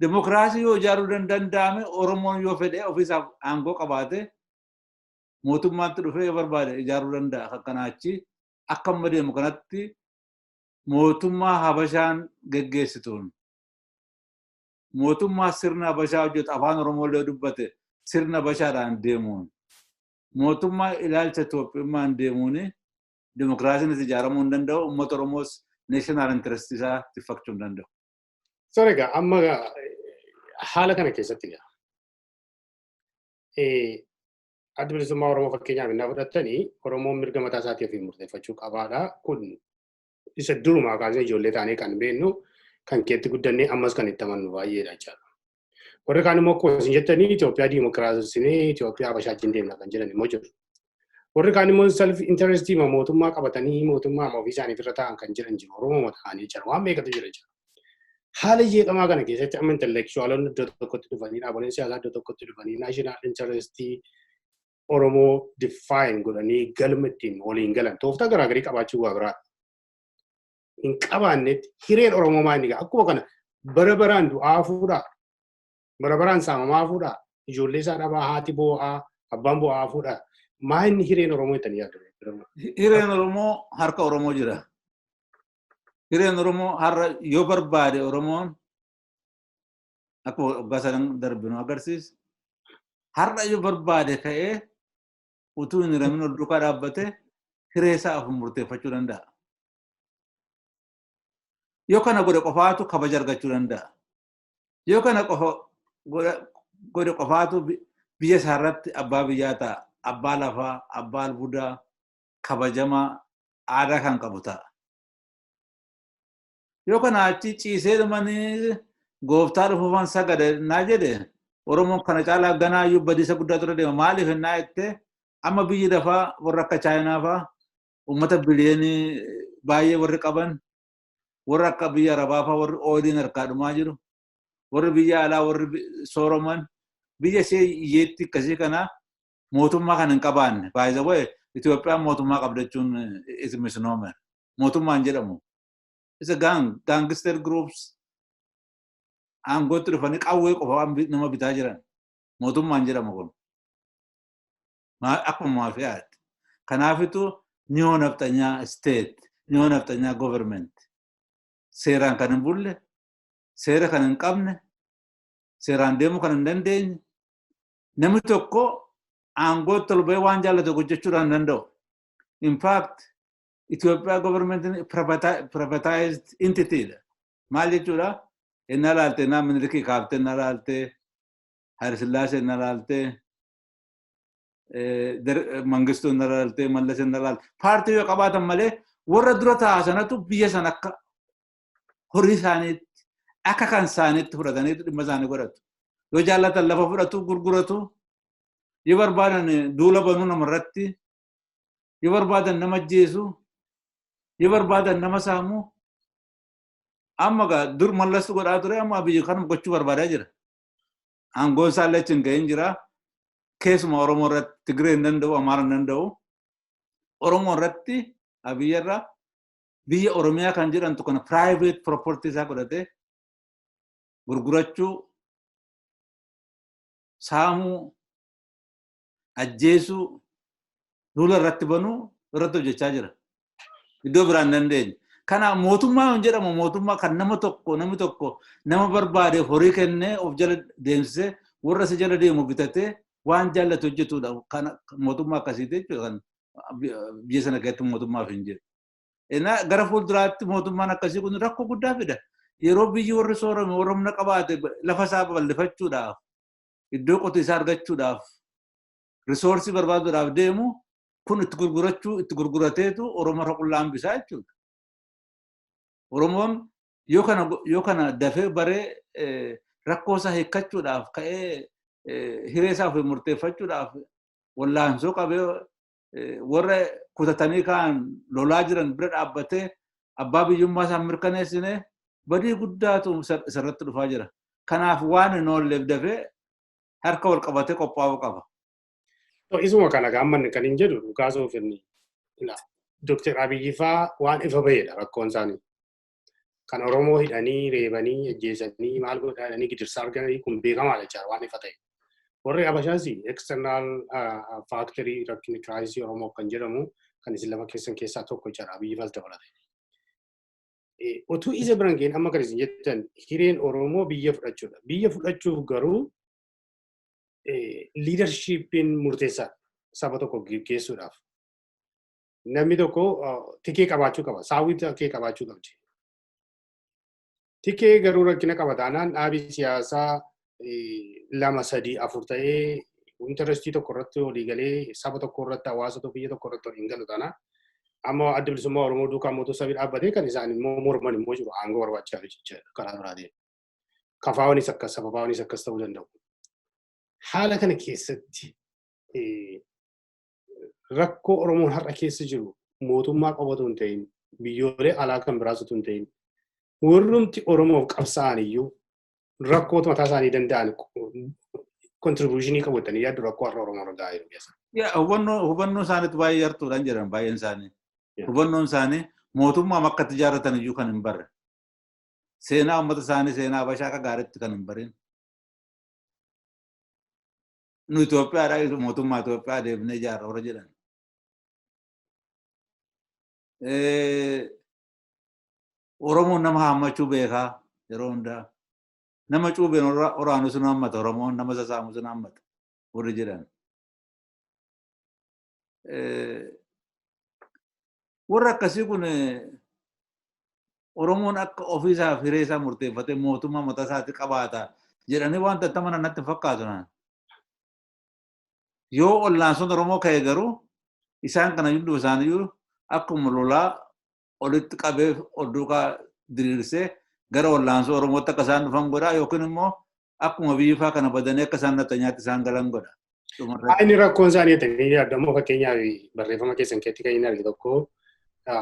Demokiraasii yoo ijaaruu danda'ame, Oromoon yoo fedhe ofiisaaf aangoo qabaate mootummaatti dhufee yoo barbaade ijaaruu danda'a. Akka kanaa achi akka amma deemu kanatti mootummaa Habashaan geggeessituun, mootummaa sirna Habashaa hojjetu, afaan Oromoo illee dubbate sirna Habashaadhaan deemuun, mootummaa ilaalcha Itoophiyummaan deemuun dimokiraasiinis ijaaramuu hin danda'u, uummata Oromoos national interest isaa tiffachuu hin danda'u. Sorry, egaa amma haala kana keessatti egaa Adda Bilisummaa Oromoo fakkeenyaaf innaa fudhattanii, Oromoon mirga mataa isaatii ofiin murteeffachuu qabaadha. Kun isa durumaa kaasee ijoollee taanee kan beeknu, kan keetti guddannee, ammas kan itti amannu baay'eedha jechaadha. Warri kaan immoo akkuma isin jettanii Itoophiyaa diimokiraasii, Itoophiyaa Habashaa wajjin deemna kan jedhan immoo jiru. Warri kaan immoo self interest mootummaa qabatanii mootummaa ofii isaaniif irra taa'an kan jedhan jiru. Oromoo ta'anii jira. Waan meeqatu jira jira. Haala jeeqamaa kana keessatti amma intellectualonni iddoo tokkotti dhufanii, dhaaboleen siyaasaa iddoo tokkotti dhufanii, national interest Oromoo define godhanii galma ittiin waliin galan tooftaa garaagarii qabaachuu waa biraadha. hin qabaannetti hireen Oromoo maal inni akkuma kana bara baraan du'aa fuudhaa, bara baraan saamamaa fuudhaa, ijoollee isaa dhabaa, haati boo'aa, abbaan boo'aa fuudhaa. Maa inni hireen Oromoo jettanii yaaddu? Hireen Oromoo harka Oromoo jira. Hireen Oromoo har'a yoo barbaade Oromoon akkuma waggaa sadan darbinu agarsiisa. Har'a yoo barbaade ka'ee utuu hin hiramin ol duukaa dhaabbatee hiree isaa ofiin murteeffachuu danda'a. Yoo kana godhe qofaatu kabaja argachuu danda'a. Yoo kana qofa godhe qofaatu biyya isaa irratti abbaa biyyaa ta'a. Abbaa lafaa, abbaa albuudaa, kabajamaa, aadaa kan qabu ta'a. Yoo kana achi ciisee dhumanii gooftaa dhufuufan sagada naa jedhe, Oromoon kana caalaa ganaa iyyuu badiisa guddaa tura deema. Maaliif naa jettee, amma biyyi lafaa warra akka Chaayinaa fa'aa uummata biliyeenii baay'ee warri qaban, warra akka biyya Arabaa fa'aa warri oiliin harkaa dhumaa jiru, warri biyya alaa warri sooroman biyya ishee hiyyeetti akkasii kana mootummaa kan hin qabaanne. By the way, Itoophiyaan mootummaa qabda jechuun is misnomer. Mootummaan jedhamu. Isa gang, gangster groups aangootti dhufanii qawwee qofa nama bitaa jiran. Mootummaan jedhamu kun. Akkuma maafiyaatti. Kanaafitu neo nafxanyaa state, neo nafxanyaa government seeraan kan hin bulle, seera kan hin qabne, seeraan deemuu kan hin dandeenye, namni tokko aangootti ol ba'ee waan jaallatu hojjechuudhaan hin danda'u. In fact, Itoophiyaa government privatized entity dha. Maal jechuudha? Inni ilaalte, innaa Minilikii kaaftee, inni ilaalte Hayila Sillaasee, inni ilaalte Mangistuu, inni ilaalte Mallas, inni ilaalte paartii yoo qabaatan malee warra dura taa'aa sanatu biyya sana akka horii isaaniitti, akka kan isaaniitti fudhatanii dhimma isaanii godhatu. Yoo jaallatan lafa fudhatu, gurguratu, yoo barbaadan duula banuu namarratti, yoo barbaadan nama ajjeesu, yoo barbaadan nama saamu. Amma gaa dur Mallastu godhaa ture, amma biyya kanuma gochuu barbaadaa jira. Aangoon isaallee achi hin gahin jira. Keessuma Oromoo irratti, Tigree hin danda'u, Amaara hin danda'u. Oromoo irratti Abiyyarra biyya Oromiyaa kan jedhamtu kana private property isaa godhatee gurgurachuu, saamuu, ajjeesuu, duula irratti banuu irratti hojjechaa jira. Iddoo biraan hin dandeenye. Kana mootummaa hin jedhamu, mootummaa kan nama tokko, namni tokko nama barbaade horii kennee of jala deemsisee, warra isa jala deemu bitatee waan jaallatu hojjetudha. Kana mootummaa akkasiiti jechuudha kan biyya sana keessatti mootummaaf hin jiru. Innaa gara fuulduraatti mootummaan akkasii kun rakkoo guddaa fida. Yeroo biyyi warri soorame, warra humna qabaate lafa isaa babal'ifachuudhaaf, iddoo qotiisaa argachuudhaaf, resource barbaaduudhaaf deemu, kun itti gurgurachuu itti gurgurateetu Oromoo irra qullaa hambisaa jechuudha. Oromoon yoo kana dafee baree rakkoo isaa hiikkachuudhaaf ka'ee, hiree isaa ofii murteeffachuudhaaf wallaansoo qabee, warra kutatanii ka'an lolaa jiran bira dhaabbatee abbaa biyyummaa isaa mirkaneessine, badii guddaatu isarratti dhufaa jira. Kanaaf waan hin oolleef dafee harka wal qabatee qophaa'uu qaba. Isuma kana gaammanni kan hin jedhu dhugaasuuf inni Dr. Abiyyi faa waan ifa bahedha rakkoon isaanii. Kan Oromoo hidhanii, reebanii, ajjeesanii, maal godhanii gidirsaa arganii kun beekamaadha jechaadha, waan ifa ta'e. Warri Habashaas external factorii rakkinni crisis Oromoo kan jedhamu kan isin lafa keessan keessaa tokko jechaadha, Abiyyi faas dabalate. Otuu isa biran ga'in, amma kan isin jettan hireen Oromoo biyya fudhachuudha. Biyya fudhachuuf garuu leadershipiin murteessaadha saba tokko geggeessuudhaaf. Namni tokko tikee qabaachuu qaba. Saawwii tikee qabaachuu qabdi. Tikee garuu rakkina qaba taanaan, dhaabii siyaasaa lama, sadii, afur ta'ee interestii tokko irratti walii galee saba tokko irratti, hawaasa tokko, biyya tokko irratti waliin galu taanaan, amma Adda Bilisummaa Oromoo duukaa mootuu sabii dhaabbatee kan isaan immoo morman immoo jiru aangoo barbaachisaaf jecha karaa biraatiin. Kafaawwanis akkas, sababaawwanis akkas ta'uu danda'u. Haala kana keessatti rakkoo Oromoon har'a keessa jiru mootummaa qofa otoo hin ta'in, biyyoolee alaa kan biraas otoo hin ta'in, warrumti Oromoof qabsaa'an iyyuu rakkoo mataa isaanii danda'an contribution qabu jettanii yaaddu rakkoo har'a Oromoo irra gahaa jiru keessa? Hubannoo isaaniitu baay'ee yartuudhaan jedhan baay'een isaanii. Hubannoon isaanii Mootummaa akkatti ijaarratan iyyuu kan hin barre. Seenaa uummata isaanii, seenaa Habashaa akka gaariitti kan hin barin. Nu Itoophiyaadhaa, mootummaa Itoophiyaa deebinee ijaarra warra jedhan. Oromoon nama haammachuu beekaa yeroo hundaa. Nama cuubeen waraanu sun hammata, Oromoon nama sasaamu sun hammata warri jedhan. Warra akkasii kun Oromoon akka ofiisaaf hiree isaa murteeffatee mootummaa mataa isaatti qabaata jedhanii waan tattamanan natti hin fakkaatu naan. Yoo ollaansoon Oromoo ka'e garuu isaan kana hunduma isaaniiyyuu akkuma lolaa olitti qabee ol duukaa diriirsee gara ollaansoo Oromootti akka isaan dhufan godha, yookiin immoo akkuma biyyifaa kana badanii akka isaan nattanyaatti isaan galan godha. Inni rakkoon isaanii jettanii yaadamu, fakkeenyaaf barreeffama keessan keessatti kan inni arge tokko,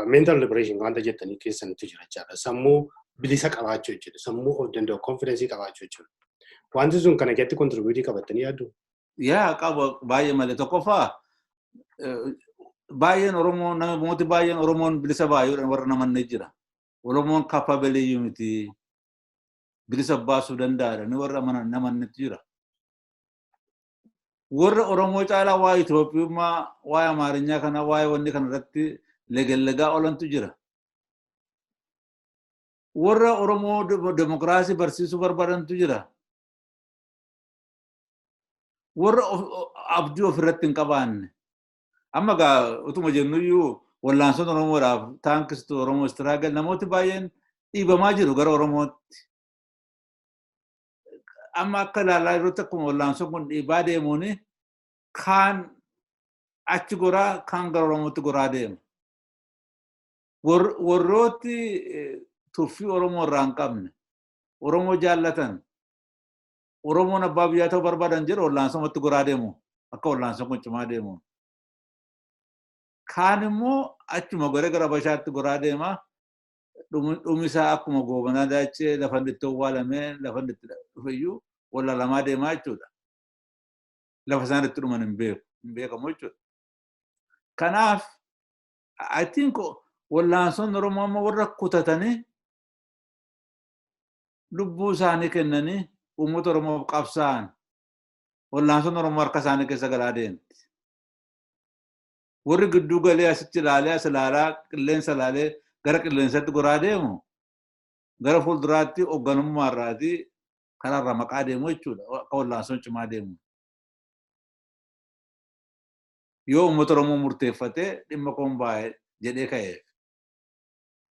mental liberation wanta jettanii keessanitu jira jechaadha. Sammuu bilisa qabaachuu jechuudha. Sammuu of danda'u, confidence qabaachuu jechuudha. Wanti sun kana keessatti contribute qabattanii yaaddu? Yaa, qaba baay'ee malee. Tokkoffaa, baay'een Oromoo, namooti baay'een Oromoon bilisa baay'eedhaan warra namanne jira. Oromoon capable miti, bilisa baasuu danda'aadha ni warra namannetu jira. Warra Oromoo caalaa waa'ee Itoophiyummaa, waa'ee Amaarinyaa kana, waa'ee wanni kana irratti legellegaa oolantu jira. Warra Oromoo demokiraasii barsiisuu barbaadantu jira. Warra abdii ofirratti hin qabaanne. Amma gaa utuma jennuyyuu wallaansoon Oromoodhaaf, thanks to Oromoo struggle, namooti baay'een dhiibamaa jiru gara Oromootti. Amma akka ilaalaa jirrutti akkuma wallaansoon kun dhiibaa deemuun kaan achi goraa, kaan gara Oromootti goraa deema. Warrooti tuffii Oromoo irraa hin qabne, Oromoo jaallatan, Oromoon abbaa biyyaa ta'uu barbaadan jedhu wallaansomatti goraa deemu akka wallaansoon kun cimaa deemu. Kaan immoo achuma goree gara Habashaatti goraa deema. Dhumisaa akkuma Goobanaa Daachee lafa inni itti owwaalamee lafa inni itti dhufeyyuu wallaalamaa deemaa jechuudha. Lafa isaan itti dhuman hin beeku, hin beekamu jechuudha. Kanaaf I think wallaansoon Oromoo amma warra kutatanii lubbuu isaanii kennanii uummata Oromoof qabsaa'an, wallaansoon Oromoo harka isaanii keessa galaa deemti. Warri gidduu galee asitti ilaalee, as ilaalaa, qilleensa ilaalee gara qilleensatti goraa deemu gara fuulduraatti hoogganummaa irraatii karaarra maqaa deemu jechuudha. Akka wallaansoon cimaa deemu. Yoo uummata Oromoo murteeffatee dhimma koon baay'ee jedhee ka'eef.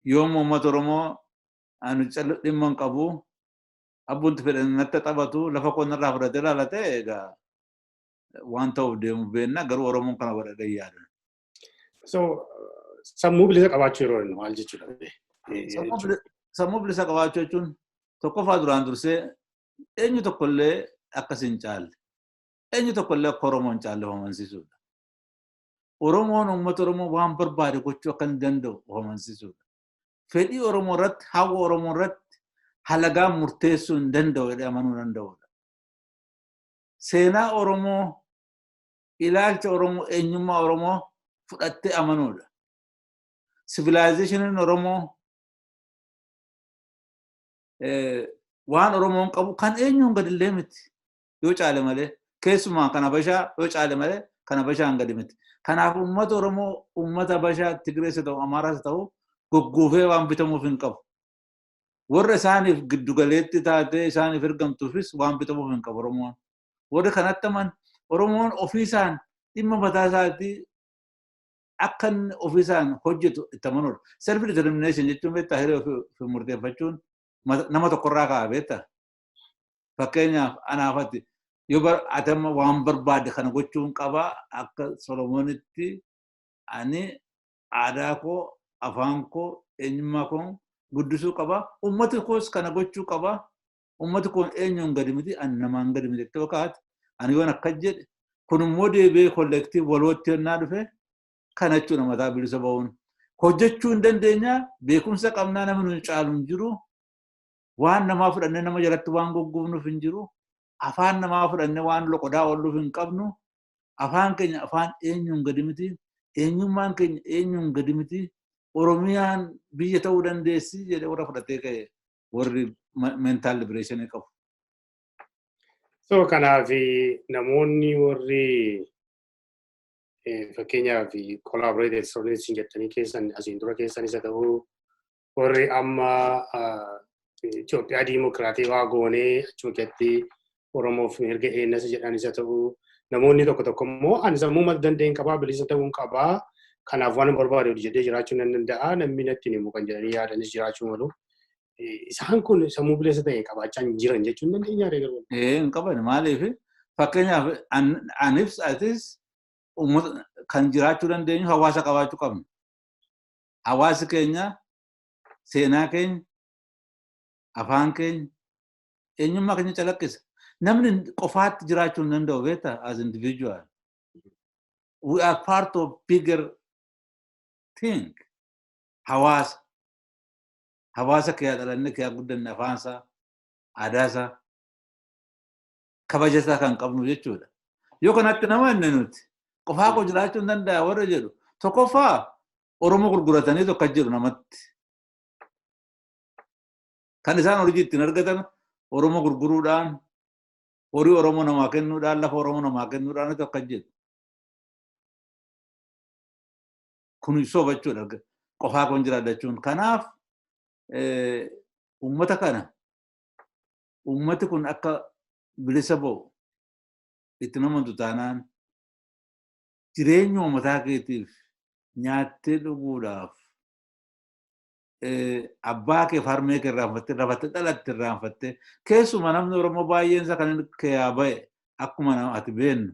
Yoo uummata Oromoo ani dhimma hin qabu, abbunti fedhan natti taphatu, lafa koo narraa fudhatee ilaalate, egaa waan ta'uuf deemu beenna, garuu Oromoon kana godhadhee yaada. So sammuu bilisa qabaachuu yeroo inni maal jechuudha? Sammuu bilisa qabaachuu jechuun tokkoffaa duraan dursee eenyu tokkollee akkas hin caalle. Eenyu tokkollee akka Oromoo hin caalle amansiisuudha. Oromoon uummata Oromoo waan barbaade gochuu akka hin danda'u amansiisuudha. Fedhii Oromoo irratti, hawwa Oromoo irratti halagaan murteessuu hin danda'u jedhee amanuu danda'udha. Seenaa Oromoo, ilaalcha Oromoo, eenyummaa Oromoo fudhattee amanuudha. Civilizationiin Oromoo, waan Oromoon qabu kan eenyuun gadillee miti yoo caale malee, keessumaa kan Habashaa yoo caale malee kan Habashaan gadi miti. Kanaaf uummata Oromoo uummata Habashaa, Tigirees ta'u Amaaraas ta'u, goggoofee waan bitamuuf hin qabu. Warra isaaniif giddugaleetti taatee isaaniif ergamtuufis waan bitamuuf hin qabu Oromoon. Warri kanatti aman Oromoon ofiisaan dhimma mataa isaatii akka inni ofiisaan hojjetu itti amanuudha. Self determination jechuun, beektaa, hiree ofii murteeffachuun nama tokkorraa ka'a, beektaa. Fakkeenyaaf anaafatti yoo ati amma waan barbaadde kana gochuun qabaa, akka Solomoonitti ani aadaa koo, afaan koo, eenyummaa koo guddisuu qaba. Uummati koos kana gochuu qaba. Uummati koon eenyuun gadi miti, ani namaan gadi miti jettee kaate, ani yoon akkas jedhe, kun immoo deebi'ee collective walootti yennaa dhufe, kana jechuudha mataa bilisa ba'uun. Hojjechuu hin dandeenya, beekumsa qabnaa, namni nu caalu hin jiru. Waan namaa fudhannee nama jalatti waan gugguufnuuf hin jiru. Afaan namaa fudhannee waan loqodaa oolluuf hin qabnu. Afaan keenya afaan eenyuun gadi miti. Eenyummaan keenya eenyuun gadi miti. Oromiyaan biyya ta'uu dandeessi jedhee warra fudhatee ka'e warri mental liberation qabu. So kanaaf namoonni warri fakkeenyaaf collaborated sovereignty jettanii keessan asiin dura keessan isa ta'uu, warri amma Itoophiyaa diimokiraatii waa goonee achuma keessatti Oromoof mirga eenyasa jedhan isa ta'uu, namoonni tokko tokko immoo ani sammuu mata danda'een qabaa, bilisa ta'uun qabaa, kanaaf waan barbaade jedhee jiraachuu nan danda'a, namni natti himu kan jedhanii yaadanis jiraachuu malu. Isaan kun sammuu bilisa ta'e qabaachaa hin jiran jechuun dandeenya garuu. Hin qaban. Maaliif? Fakkeenyaaf anis atis kan jiraachuu dandeenyu hawaasa qabaachuu qabna. Hawaasi keenya seenaa keenya, afaan keenya, eenyummaa keenya calaqqisa. Namni qofaatti jiraachuu hin danda'u beektaa, as individual. We are part of bigger thing. Hawaasa. Hawaasa kee dhalanne, kee guddanne, afaansaa, aadaasaa, kabajasaa kan qabnu jechuudha. Yoo kanatti nama inni nuti qofaa koo jiraachuu hin danda'a warra jedhu, tokkoffaa Oromoo gurguratanii tokko jedhu namatti. Kan isaan hojii ittiin argatan Oromoo gurguruudhaan, horii Oromoo namaa kennuudhaan, lafa Oromoo namaa kennuudhaan tokko jedhu. Kun soba jechuudha. Qofaa koon jiraadha jechuun. Kanaaf uummata kana, uummati kun akka bilisa ba'u itti namantu taanaan, jireenya uummataa keetiif nyaattee dhuguudhaaf abbaa kee harmee kee irraanfattee, lafattee dhalatte irraanfattee, keessuma namni Oromoo baay'een isaa kan inni keeyaa ba'e akkuma ati beennu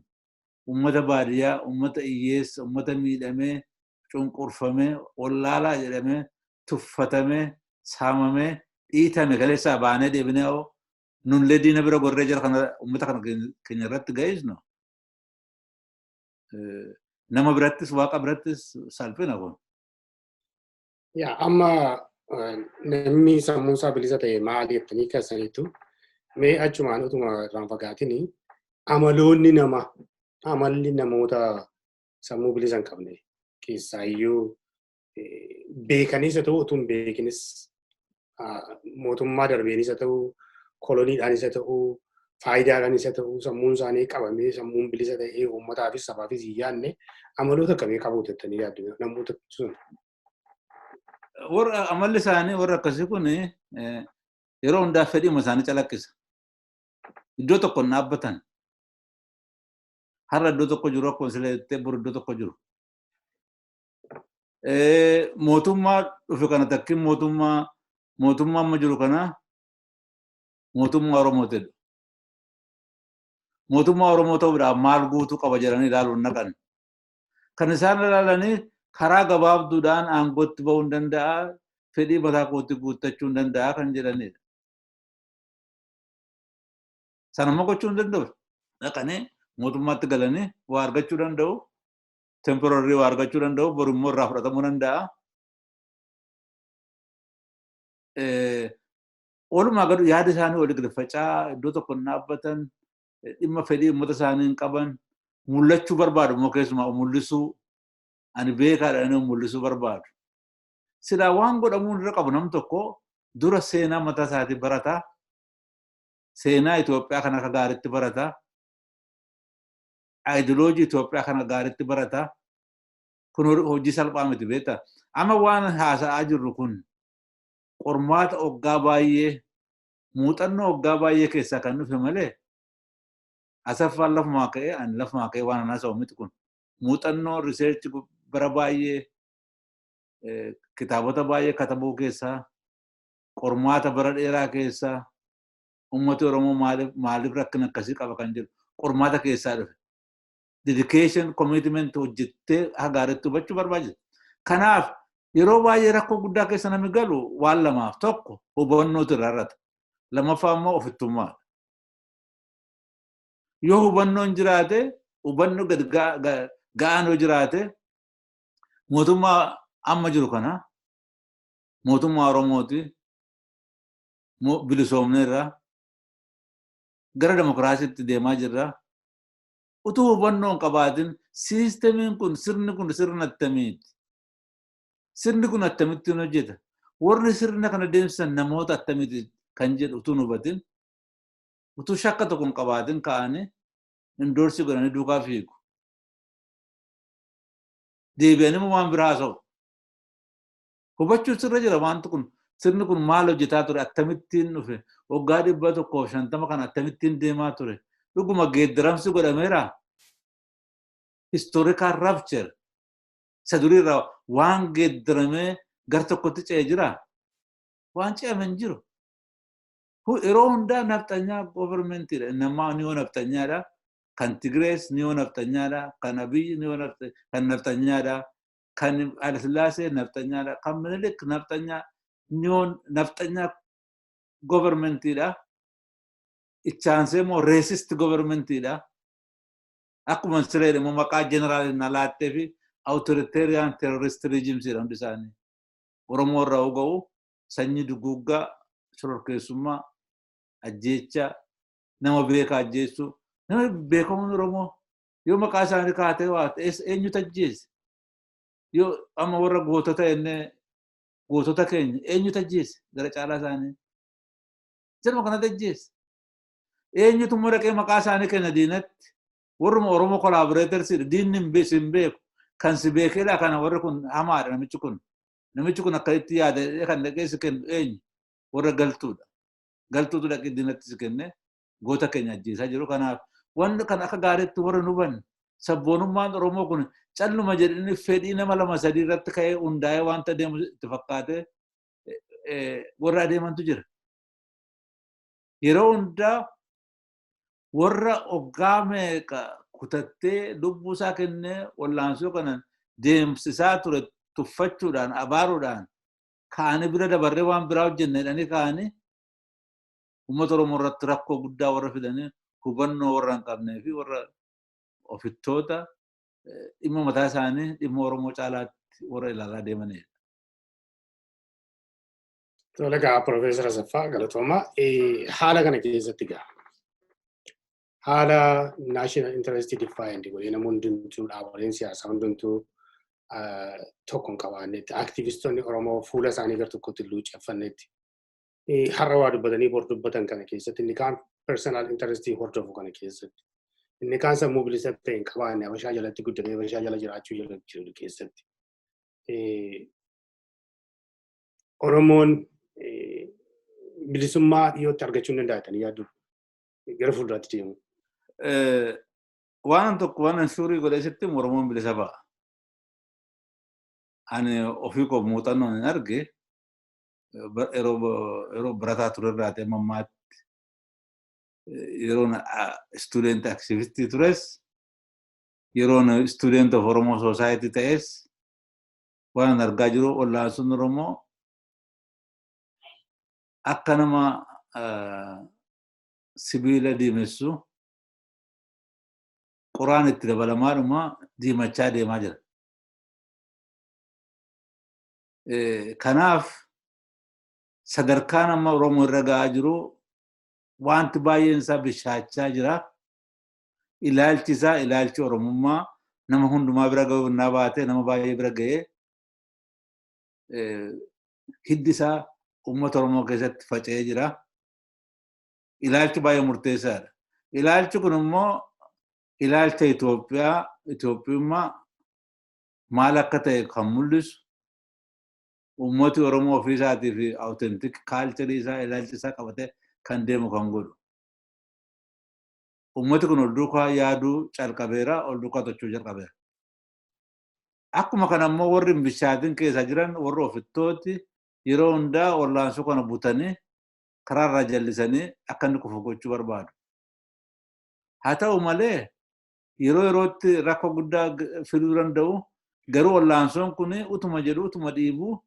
uummata baadiyyaa, uummata hiyyeessa, uummata miidhamee, cunqurfamee, wallaalaa jedhamee, tuffatamee, saamamee, dhiitame kaleessaa baanee deebinee hoo nullee diina bira gorree jira kana uummata kana keenya irratti ga'isnu. Nama birattis waaqa birattis salphina kun. Yaa, amma namni sammuun isaa bilisa ta'e maali jettanii kaasaniitu, mee achumaan utuma irraan fagaatin amaloonni nama, amalli namoota sammuu bilisa hin qabne keessaayyuu beekanis haa ta'u utuu hin beekinis, mootummaa darbeenis haa ta'u, koloniidhaanis haa ta'u, faayidaadhaanis haa ta'u, sammuun isaanii qabamee sammuun bilisa ta'ee uummataafis sabaafis hin yaadne amaloota akkamii qabu jettanii yaaddu namoota sun? Warra amalli isaanii warra akkasii kun yeroo hundaa fedhiima isaanii calaqqisa. Iddoo tokko hin dhaabbatan. Har'a iddoo tokko jiru, akkuma sila jettee, boru iddoo tokko jiru. Mootummaa dhufe kana takkiin mootummaa amma jiru kana mootummaa Oromoo jedhu. Mootummaa Oromoo ta'uudhaaf maal guutuu qaba jedhanii ilaaluun naqan. Kan isaan ilaalanii karaa gabaabduudhaan aangootti ba'uu hin danda'a, fedhii mataa kootti guuttachuu hin danda'a kan jedhanidha. Sanammoo gochuu hin danda'u. Dhaqanii mootummaatti galanii waa argachuu danda'u. Temporary waa argachuu danda'u, boru immoo irraa fudhatamuu danda'a. Walumaa gadu yaada isaanii walii gadi faca'aa, iddoo tokko hin dhaabbatan, dhimma fedhii uummata isaanii hin qaban, mul'achuu barbaadu immoo, keessumaa mul'isuu, ani beekaadha inni mul'isuu barbaadu. Silaa waan godhamuu irra qabu nam tokko dura seenaa mataa isaatii barataa, seenaa Itoophiyaa kana akka gaariitti barataa, aayidiloojii Itoophiyaa kana gaariitti barataa. Kun hojii salphaa miti beektaa. Amma waan haasa'aa jirru kun qormaata waggaa baay'ee, muuxannoo waggaa baay'ee keessaa kan dhufe malee Asaffaan lafumaa ka'ee, ani lafumaa ka'ee waan haasa'u miti kun. Muuxannoo research bara baay'ee, kitaabota baay'ee katabuu keessaa, qormaata bara dheeraa keessaa, uummati Oromoo maaliif rakkina akkasii qaba kan jedhu qormaata keessaa dhufe. Dedication, commitment hojjettee gaariitti hubachuu barbaachisa. Kanaaf yeroo baay'ee rakkoo guddaa keessa namni galu waan lamaaf: tokko hubannootu irraa irrata. Lammaffaa immoo ofittummaadha. Yoo hubannoon jiraate, hubannoo gadi ga'aan yoo jiraate, mootummaa amma jiru kana mootummaa Oromooti, bilisoomneerra, gara demokiraasiitti deemaa jirra. Utuu hubannoo hin qabaatin siistemiin kun, sirni kun sirna attamiiti? Sirni kun akkamittiin hojjeta? Warri sirna kana deemsisan namoota akkamiiti kan jedhu utuu hin hubatin, utuu shakka tokko hin qabaatin ka'anii endorse godhanii duukaa fiigu. Deebi'anii immoo waan biraa haasa'u. Hubachuun sirra jira wanti kun, sirni kun maal hojjetaa ture, akkamittiin dhufe, waggaa 150 kana akkamittiin deemaa ture, dhuguma geeddaramsi godhameera? Historical rupture isa duriirraa waan geeddaramee gar tokkotti ce'ee jira? Waan ce'ame hin jiru. Yeroo hundaa nafxanyaa governmentiidha. Namaa neo nafxanyaadha. Kan Tigirees neo nafxanyaadha. Kan Abiyyi neo kan nafxanyaadha. Kan Hayilasillaasee nafxanyaadha. Kan Minilik nafxanyaa, neo nafxanyaa governmentiidha. Ichaansee immoo racist governmentiidha. Akkuma siree immoo maqaa jeneraal na laattee fi authoritarian terrorist regimesiidha hundi isaanii. Oromoo irraa ga'u sanyii duguuggaa, shororkeessummaa, ajjeechaa, nama beekaa ajjeessuu, nama beekamuun Oromoo yoo maqaa isaanii kaatee waa eenyutu ajjeese? Yoo amma warra gootota jennee gootota keenya eenyutu ajjeese gara caalaa isaanii? Jedhuma kanatti ajjeese. Eenyutu immoo dhaqee maqaa isaanii kenna diinatti? Warruma Oromoo collaboratorsiidha. Diinni hin beeku. Kan si beekedha kana, warri kun hamaadha, namichi kun. Namichi kun akkasitti yaada kan dhaqee si kennu eenyu? Warra galtuudha. Galtuutu dhaqee diinatti si kenne goota keenya ajjeesaa jiru. Kanaaf wanni kan akka gaariitti warra nu hubanne, sabboonummaan Oromoo kun calluma jedhanii fedhii nama lama sadii irratti ka'ee hundaa'ee wanta deemu itti fakkaatee warra adeemantu jira. Yeroo hundaa warra hoggaa meeqa kutattee lubbuu isaa kennee wallaansoo kana deemsisaa ture tuffachuudhaan, abaaruudhaan ka'anii bira dabarree waan biraa hojjenne jedhanii ka'anii uummata Oromoo irratti rakkoo guddaa warra fidanii, hubannoo warra hin qabnee fi warra ofittoota dhimma mataa isaanii dhimma Oromoo caalaatti warra ilaalaa deemanidha. Tole egaa, Piroofeesar Asaffaa, galatooma. Haala kana keessatti gaa haala national interest defined godhee nama hundumtuu, dhaaboleen siyaasaa hundumtuu tokko hin qabaannetti, aktivistoonni Oromoo fuula isaanii gar tokkotti luuceffannetti, har'a waa dubbatanii bor dubbatan kana keessatti, inni kaan personal interest hordofu kana keessatti, inni kaan sammuu bilisa ta'e hin qabaanne, Habashaa jalatti guddatee Habashaa jala jiraachuu jala jiru keessatti, Oromoon bilisummaa dhiyootti argachuu hin danda'atanii yaaddu gara fuulduraatti deemu? Waan tokko waan sure godhee sitti, Oromoon bilisa ba'a. Ani ofii koo muuxannoon hin arge, yeroo barataa turerraa ta'e mammaatti, yeroo student activistii tures, yeroo student of Oromoo Society ta'es, waan argaa jiru wallaansoon Oromoo akka nama sibiila diimessu qoraan itti dabalamaadhuma diimachaa deemaa jira. Kanaaf sadarkaan amma Oromoo irra ga'aa jiru wanti baay'een isaa bishaachaa jira. Ilaalchi isaa, ilaalchi Oromummaa nama hundumaa bira ga'uu innaa baatee nama baay'ee bira ga'ee hiddi isaa uummata Oromoo keessatti faca'ee jira. Ilaalchi baay'ee murteessaadha. Ilaalchi kun immoo ilaalcha Itoophiyaa, Itoophiyummaa maal akka ta'e kan mul'isu, uummati Oromoo ofii isaatii fi authentic culture isaa, ilaalcha isaa qabatee kan deemu kan godhu. Uummati kun ol duukaa yaaduu calqabeera, ol duukaa tochuu jalqabeera. Akkuma kana immoo warri hin bishaatin keessa jiran, warri ofittooti, yeroo hundaa wallaansoo kana butanii karaarraa jallisanii akka inni kufu gochuu barbaadu. Haa ta'u malee yeroo yerootti rakkoo guddaa fiduu danda'u, garuu wallaansoon kun utuma jedhu utuma dhiibu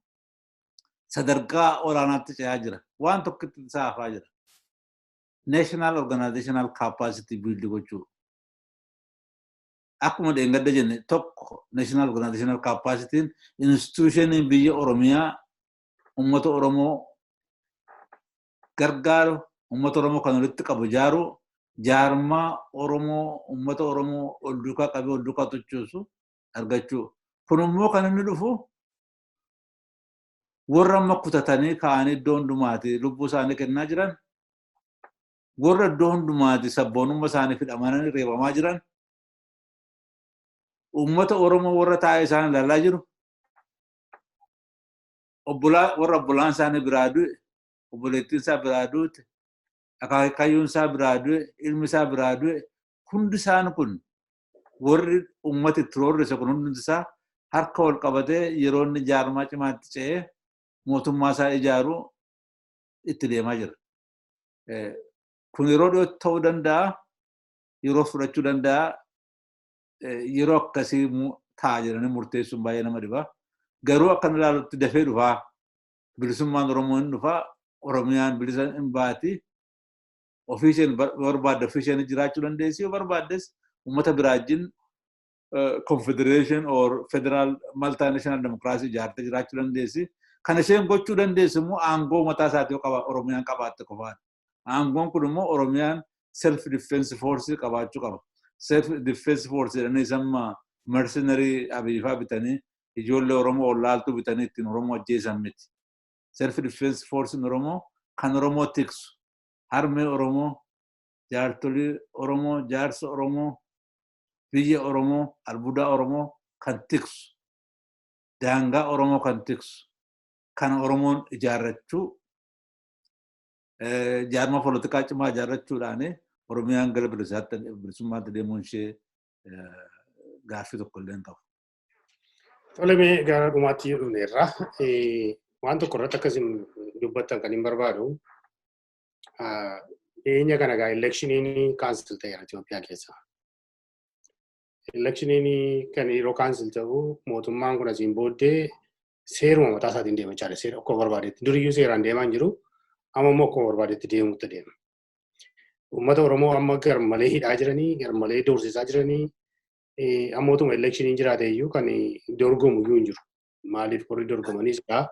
sadarkaa olaanaatti ce'aa jira. Waan tokkotti isaa hafaa jira. National Organizational Capacity build gochuu. Akkuma dheengadda jenne tokko, National Organizational Capacity institutionii biyya Oromiyaa uummata Oromoo gargaaru, uummata Oromoo kan walitti qabu jaaru, jaarmaa Oromoo uummata Oromoo ol duukaa qabee ol duukaa tochoosu argachuu. Kun immoo kan inni dhufu Warra amma kutatanii ka'anii iddoo hundumaati lubbuu isaanii kennaa jiran, warra iddoo hundumaati sabboonummaa isaanii fidhamanii reebamaa jiran, uummata Oromoo warra taa'ee isaan ilaalaa jiru, warra obbolaan isaanii biraa du'e, obboleettiin isaa biraa duute, akaakayyuun isaa biraa du'e, ilmi isaa biraa du'e, hundi isaan kun warri uummata itti roorrise kun hundi isaa harka wal qabatee yeroo inni jaarmaa cimaatti ce'ee mootummaa isaa ijaaru itti deemaa jira. Kun yeroo dhiyootti ta'uu danda'a, yeroo fudhachuu danda'a, yeroo akkasii ta'a jedhanii murteessuun baay'ee nama dhiba. Garuu akka inni ilaalutti dafee dhufaa, bilisummaan Oromoo hin dhufaa, Oromiyaan bilisa hin baati. Ofii isheen barbaadde ofii isheen jiraachuu dandeessi, yoo barbaaddes uummata biraa wajjin confederation or federal multinational democracy ijaartee jiraachuu dandeessi. Kan isheen gochuu dandeessu immoo aangoo mataa isaatii qaba Oromiyaan qabaatte qofaadha. Aangoon kun immoo Oromiyaan self defense force qabaachuu qaba. Self defense force jedhanii samma mercenary Abiyyi bitanii, ijoollee Oromoo ollaaltuu bitanii ittiin Oromoo ajjeesan miti. Self defense force Oromoo kan Oromoo tiksu, harmee Oromoo, jaartolii Oromoo, jaarsa Oromoo, biyya Oromoo, albuudaa Oromoo kan tiksu, daangaa Oromoo kan tiksu, kan Oromoon ijaarrachuu, jaarmaa poolitikaa cimaa ijaarrachuudhaan Oromiyaan gara bilisummaatti deemuun ishee gaaffii tokko illee hin qabu. Tole, mee gara dhumaatti dhufneerra. Waan tokko irratti akkasin dubbattan kan hin barbaadu. Dhiyeenya kana egaa electioniin cancel ta'eera Itoophiyaa keessa. Electioniin kan yeroo cancel ta'u mootummaan kun asiin booddee seeruma mataa isaatiin deema jechaadha. Seera akkuma barbaadetti. Duriyyuu seeraan deemaa hin jiru. Amma immoo akkuma barbaadetti deemuutti deema. Uummata Oromoo amma garmalee hidhaa jiranii, garmalee doorsisaa jiranii, ammootuma electioniin jiraate iyyuu kan dorgomu iyyuu hin jiru. Maaliif warri dorgomaniis egaa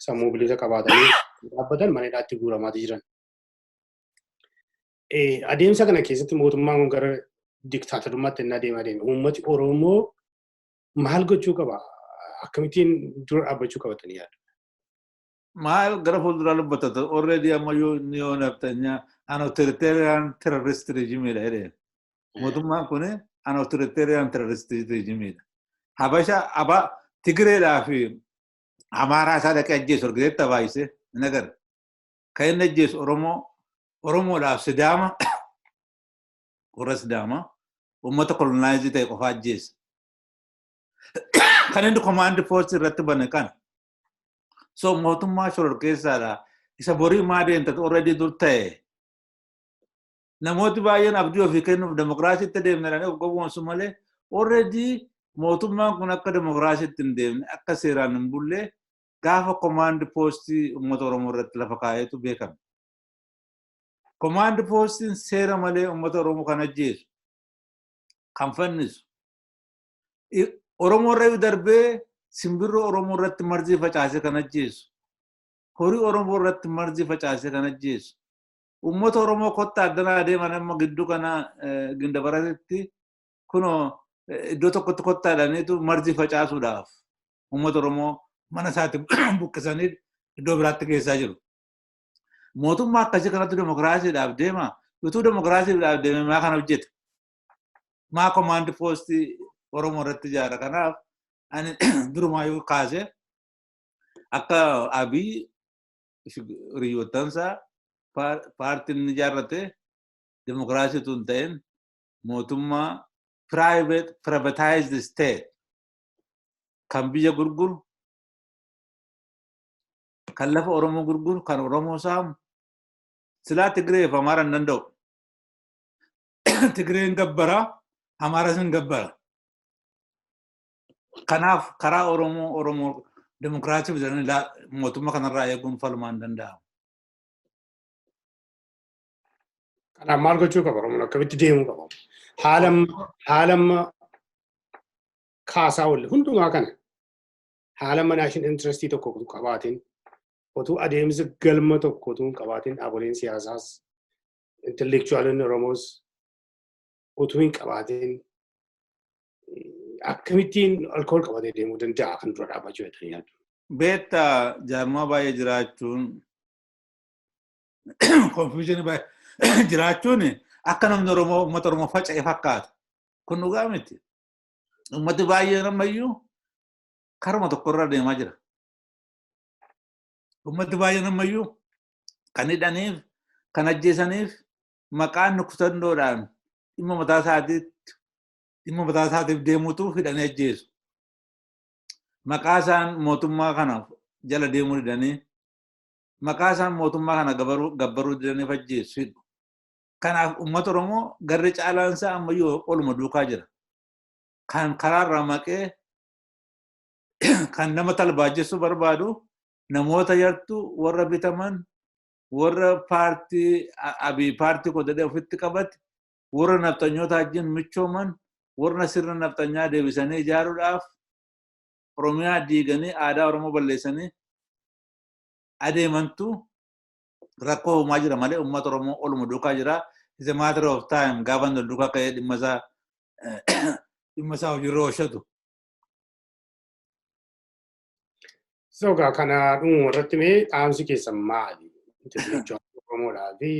sammuu bilisa qabaatanii dhaabbatan mana hidhaatti guuramaati jiran. Adeemsa kana keessatti mootummaan kun gara diktaatorummaatti inni adeemaa deeme. Uummati Oromoo maal gochuu qaba? Akkamittiin dura dhaabbachuu qabatanii yaadu? Maal gara fuulduraa dubbata? Already ammayyuu neo naftanyaa an authoritarian terrorist regime dha jedheen. Mootummaan kun an authoritarian terrorist regime dha. Habasha aba Tigireedhaa fi Amaaraa isaa dhaqee ajjeesu argiteetta baay'isee hin agarre. Kan inni ajjeesu Oromoo, Oromoodhaaf Sidaama, warra Sidaama uummata colonize ta'e qofa ajjeesa. Kan inni command post irratti bane kana. So mootummaa shororkeessaadha. Isa borii maa deemta, already dur ta'e. Namooti baay'een abdii ofii kennuuf demokiraasiitti deemna jedhanii of gowwoomsu malee, already mootummaan kun akka demokiraasiitti hin deemne, akka seeraan hin bulle gaafa command postii uummata Oromoo irratti lafa kaa'eetu beekame. Command postiin seera malee uummata Oromoo kan ajjeesu, kan fannisu, Oromoo irra darbee simbirroo Oromoo irratti marzii facaasee kan ajjeesu, horii Oromoo irratti marzii facaasee kan ajjeesu, uummata Oromoo kottaa addanaa deeman, amma gidduu kana Gindabaratitti kunoo iddoo tokkotti kottaa jedhaniitu marzii facaasuudhaaf uummata Oromoo mana isaatti buqqisanii iddoo biraatti geessaa jiru. Mootummaa akkasii kanatti demokiraasiidhaaf deema. Utuu demokiraasiidhaaf deeme maa kana hojjeta? Maa command postii Oromoo irratti ijaara? Kanaaf ani durumaayyuu kaasee akka Abiy, hiriyoottansaa, paartiin inni ijaarrate demokiraasii utuu hin ta'in mootummaa private privatized state kan biyya gurguru, kan lafa Oromoo gurguru, kan Oromoo saamu, silaa Tigree fi Amaara hin danda'u. Tigreen gabbaraa, Amaaras hin gabbara. Kanaaf karaa Oromoo demokiraasii jedhanii mootummaa kanarraa eeguun falmaa hin danda'amu. Kanaaf maal gochuu qaba Oromoon? Akkamitti deemuu qaba? Haala amma kaasaa oolle hundumaa kana, haala amma national interestii tokko qabaatiin, otuu adeemsa galma tokko otuu hin qabaatiin, dhaaboleen siyaasaas intellectualonni Oromoos utuu hin qabaatiin akkamittiin alkool qabatee deemuu danda'a kan dura dhaabbachuu jedhanii yaadu? Beektaa jaarmaa baay'ee jiraachuun confusion baay'ee jiraachuun akka namni Oromoo uummata Oromoo faca'e fakkaata. Kun dhugaa miti. Uummati baay'een ammayyuu karuma tokkorra deemaa jira. Uummati baay'een ammayyuu kan hidhaniif, kan ajjeesaniif maqaan kutannoodhaan dhimma mataa isaatiif deemutu hidhanii ajjeesu. Maqaa isaan mootummaa kana jala deemuu didanii, maqaa isaan mootummaa kana gabbaruu didanii ajjeesu, hidhu. Kanaaf uummata Oromoo garri caalaan isaa ammayyuu oluma duukaa jira. Kan karaarraa maqee kan nama talbaajessuu barbaadu namoota yartuu, warra bitaman, warra paartii Abii paartii godhadhee ofitti qabate, warra nafxanyoota wajjin michooman, warra sirna nafxanyaa deebisanii ijaaruudhaaf Oromiyaa diiganii aadaa Oromoo balleessanii adeemantu rakkoo uumaa jira malee uummata Oromoo oluma duukaa jira. It's a matter of time gaafa inni duukaa ka'ee dhimma isaa hojiirra oolchatu. Sogaa kana dhumuma irratti mee dhaamsi keessan maali? Oromoodhaa fi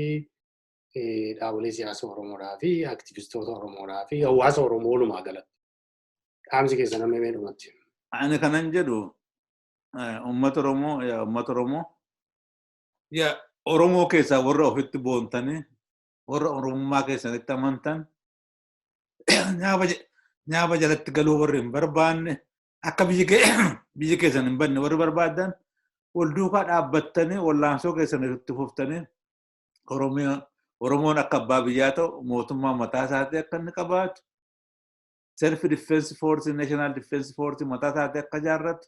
dhaabolee siyaasa Oromoodhaa fi aktivistoota Oromoodhaa fi hawaasa Oromoo walumaa galatti. Dhaamsi keessan amma mee dhumatti? Ani kanan jedhu, uummata Oromoo, yaa uummata Oromoo, yaa Oromoo keessaa warra ofitti boontanii, warra Oromummaa keessanitti amantan, nyaaba jalatti galuu warri hin barbaanne, akka biyyi keessan hin banne warri barbaadan, wal duukaa dhaabbattanii wallaansoo keessan itti fuftanii Oromoon akka abbaa biyyaa ta'u, mootummaa mataa isaatii akka inni qabaatu, self defense force, national defense force mataa isaatii akka ijaarratu,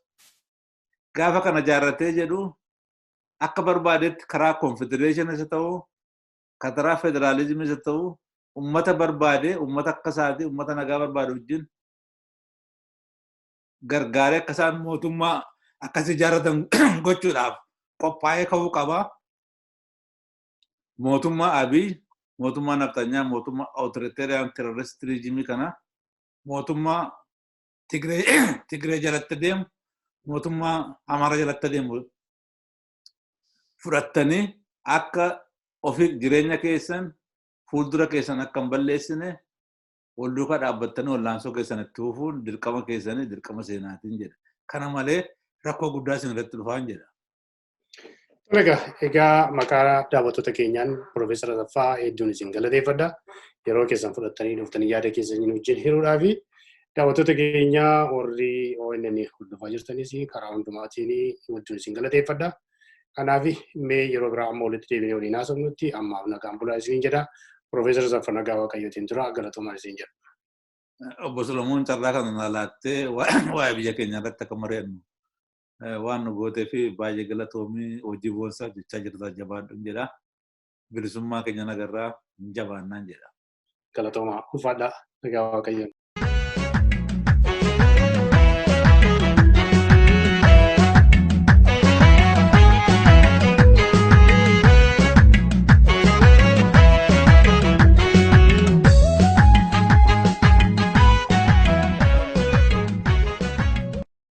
gaafa kana ijaarratee jedhu akka barbaadetti karaa confederation isa ta'u, karaa federaalizimii isa ta'u, ummata barbaade, ummata akka isaatii, ummata nagaa barbaade wajjin gargaaree akka isaan mootummaa akkas ijaarratan gochuudhaaf qophaa'ee ka'uu qaba. Mootummaa Abiy, mootummaa nafxanyaa, mootummaa authoritarian terrorist regime kana, mootummaa Tigree jalatti deemu, mootummaa Amaara jalatti deemu fudhattanii akka ofii jireenya keessan, fuuldura keessan akka hin balleessine wal duukaa dhaabbattanii wallaansoo keessan itti fufuun dirqama keessanii, dirqama seenaatiin jedha. Kana malee rakkoo guddaa isin irratti dhufaan jedha. Egaa maqaa daawwattoota keenyaan Piroofeesar Asaffaa hedduun isin galateeffadha. Yeroo keessan fudhattanii dhuftanii yaada keessan wajjin hiruudhaa fi daawwattoota keenya warri ONN hordofaa jirtanis karaa hundumaatiin wajjin isin galateeffadha. Kanaaf mee yeroo biraa amma walitti deebinee waliin haasofnutti ammaaf nagaan bulaa isiniin jedha. Piroofeesar Asaffaa, nagaa Waaqayyootiin tura, galatoomaa isin jedha. Obbo Solomoon, carraa kana na laattee waa'ee biyya keenya irratti akka mari'annu waan nu gootee fi baay'ee galatoomii. Hojii boonsaa jechaa jirta, jabaadhu jedha. Bilisummaa keenya nagarraa hin jabaannaan jedha. Galatoomaa, ulfaadhaa, nagaa Waaqayyoon.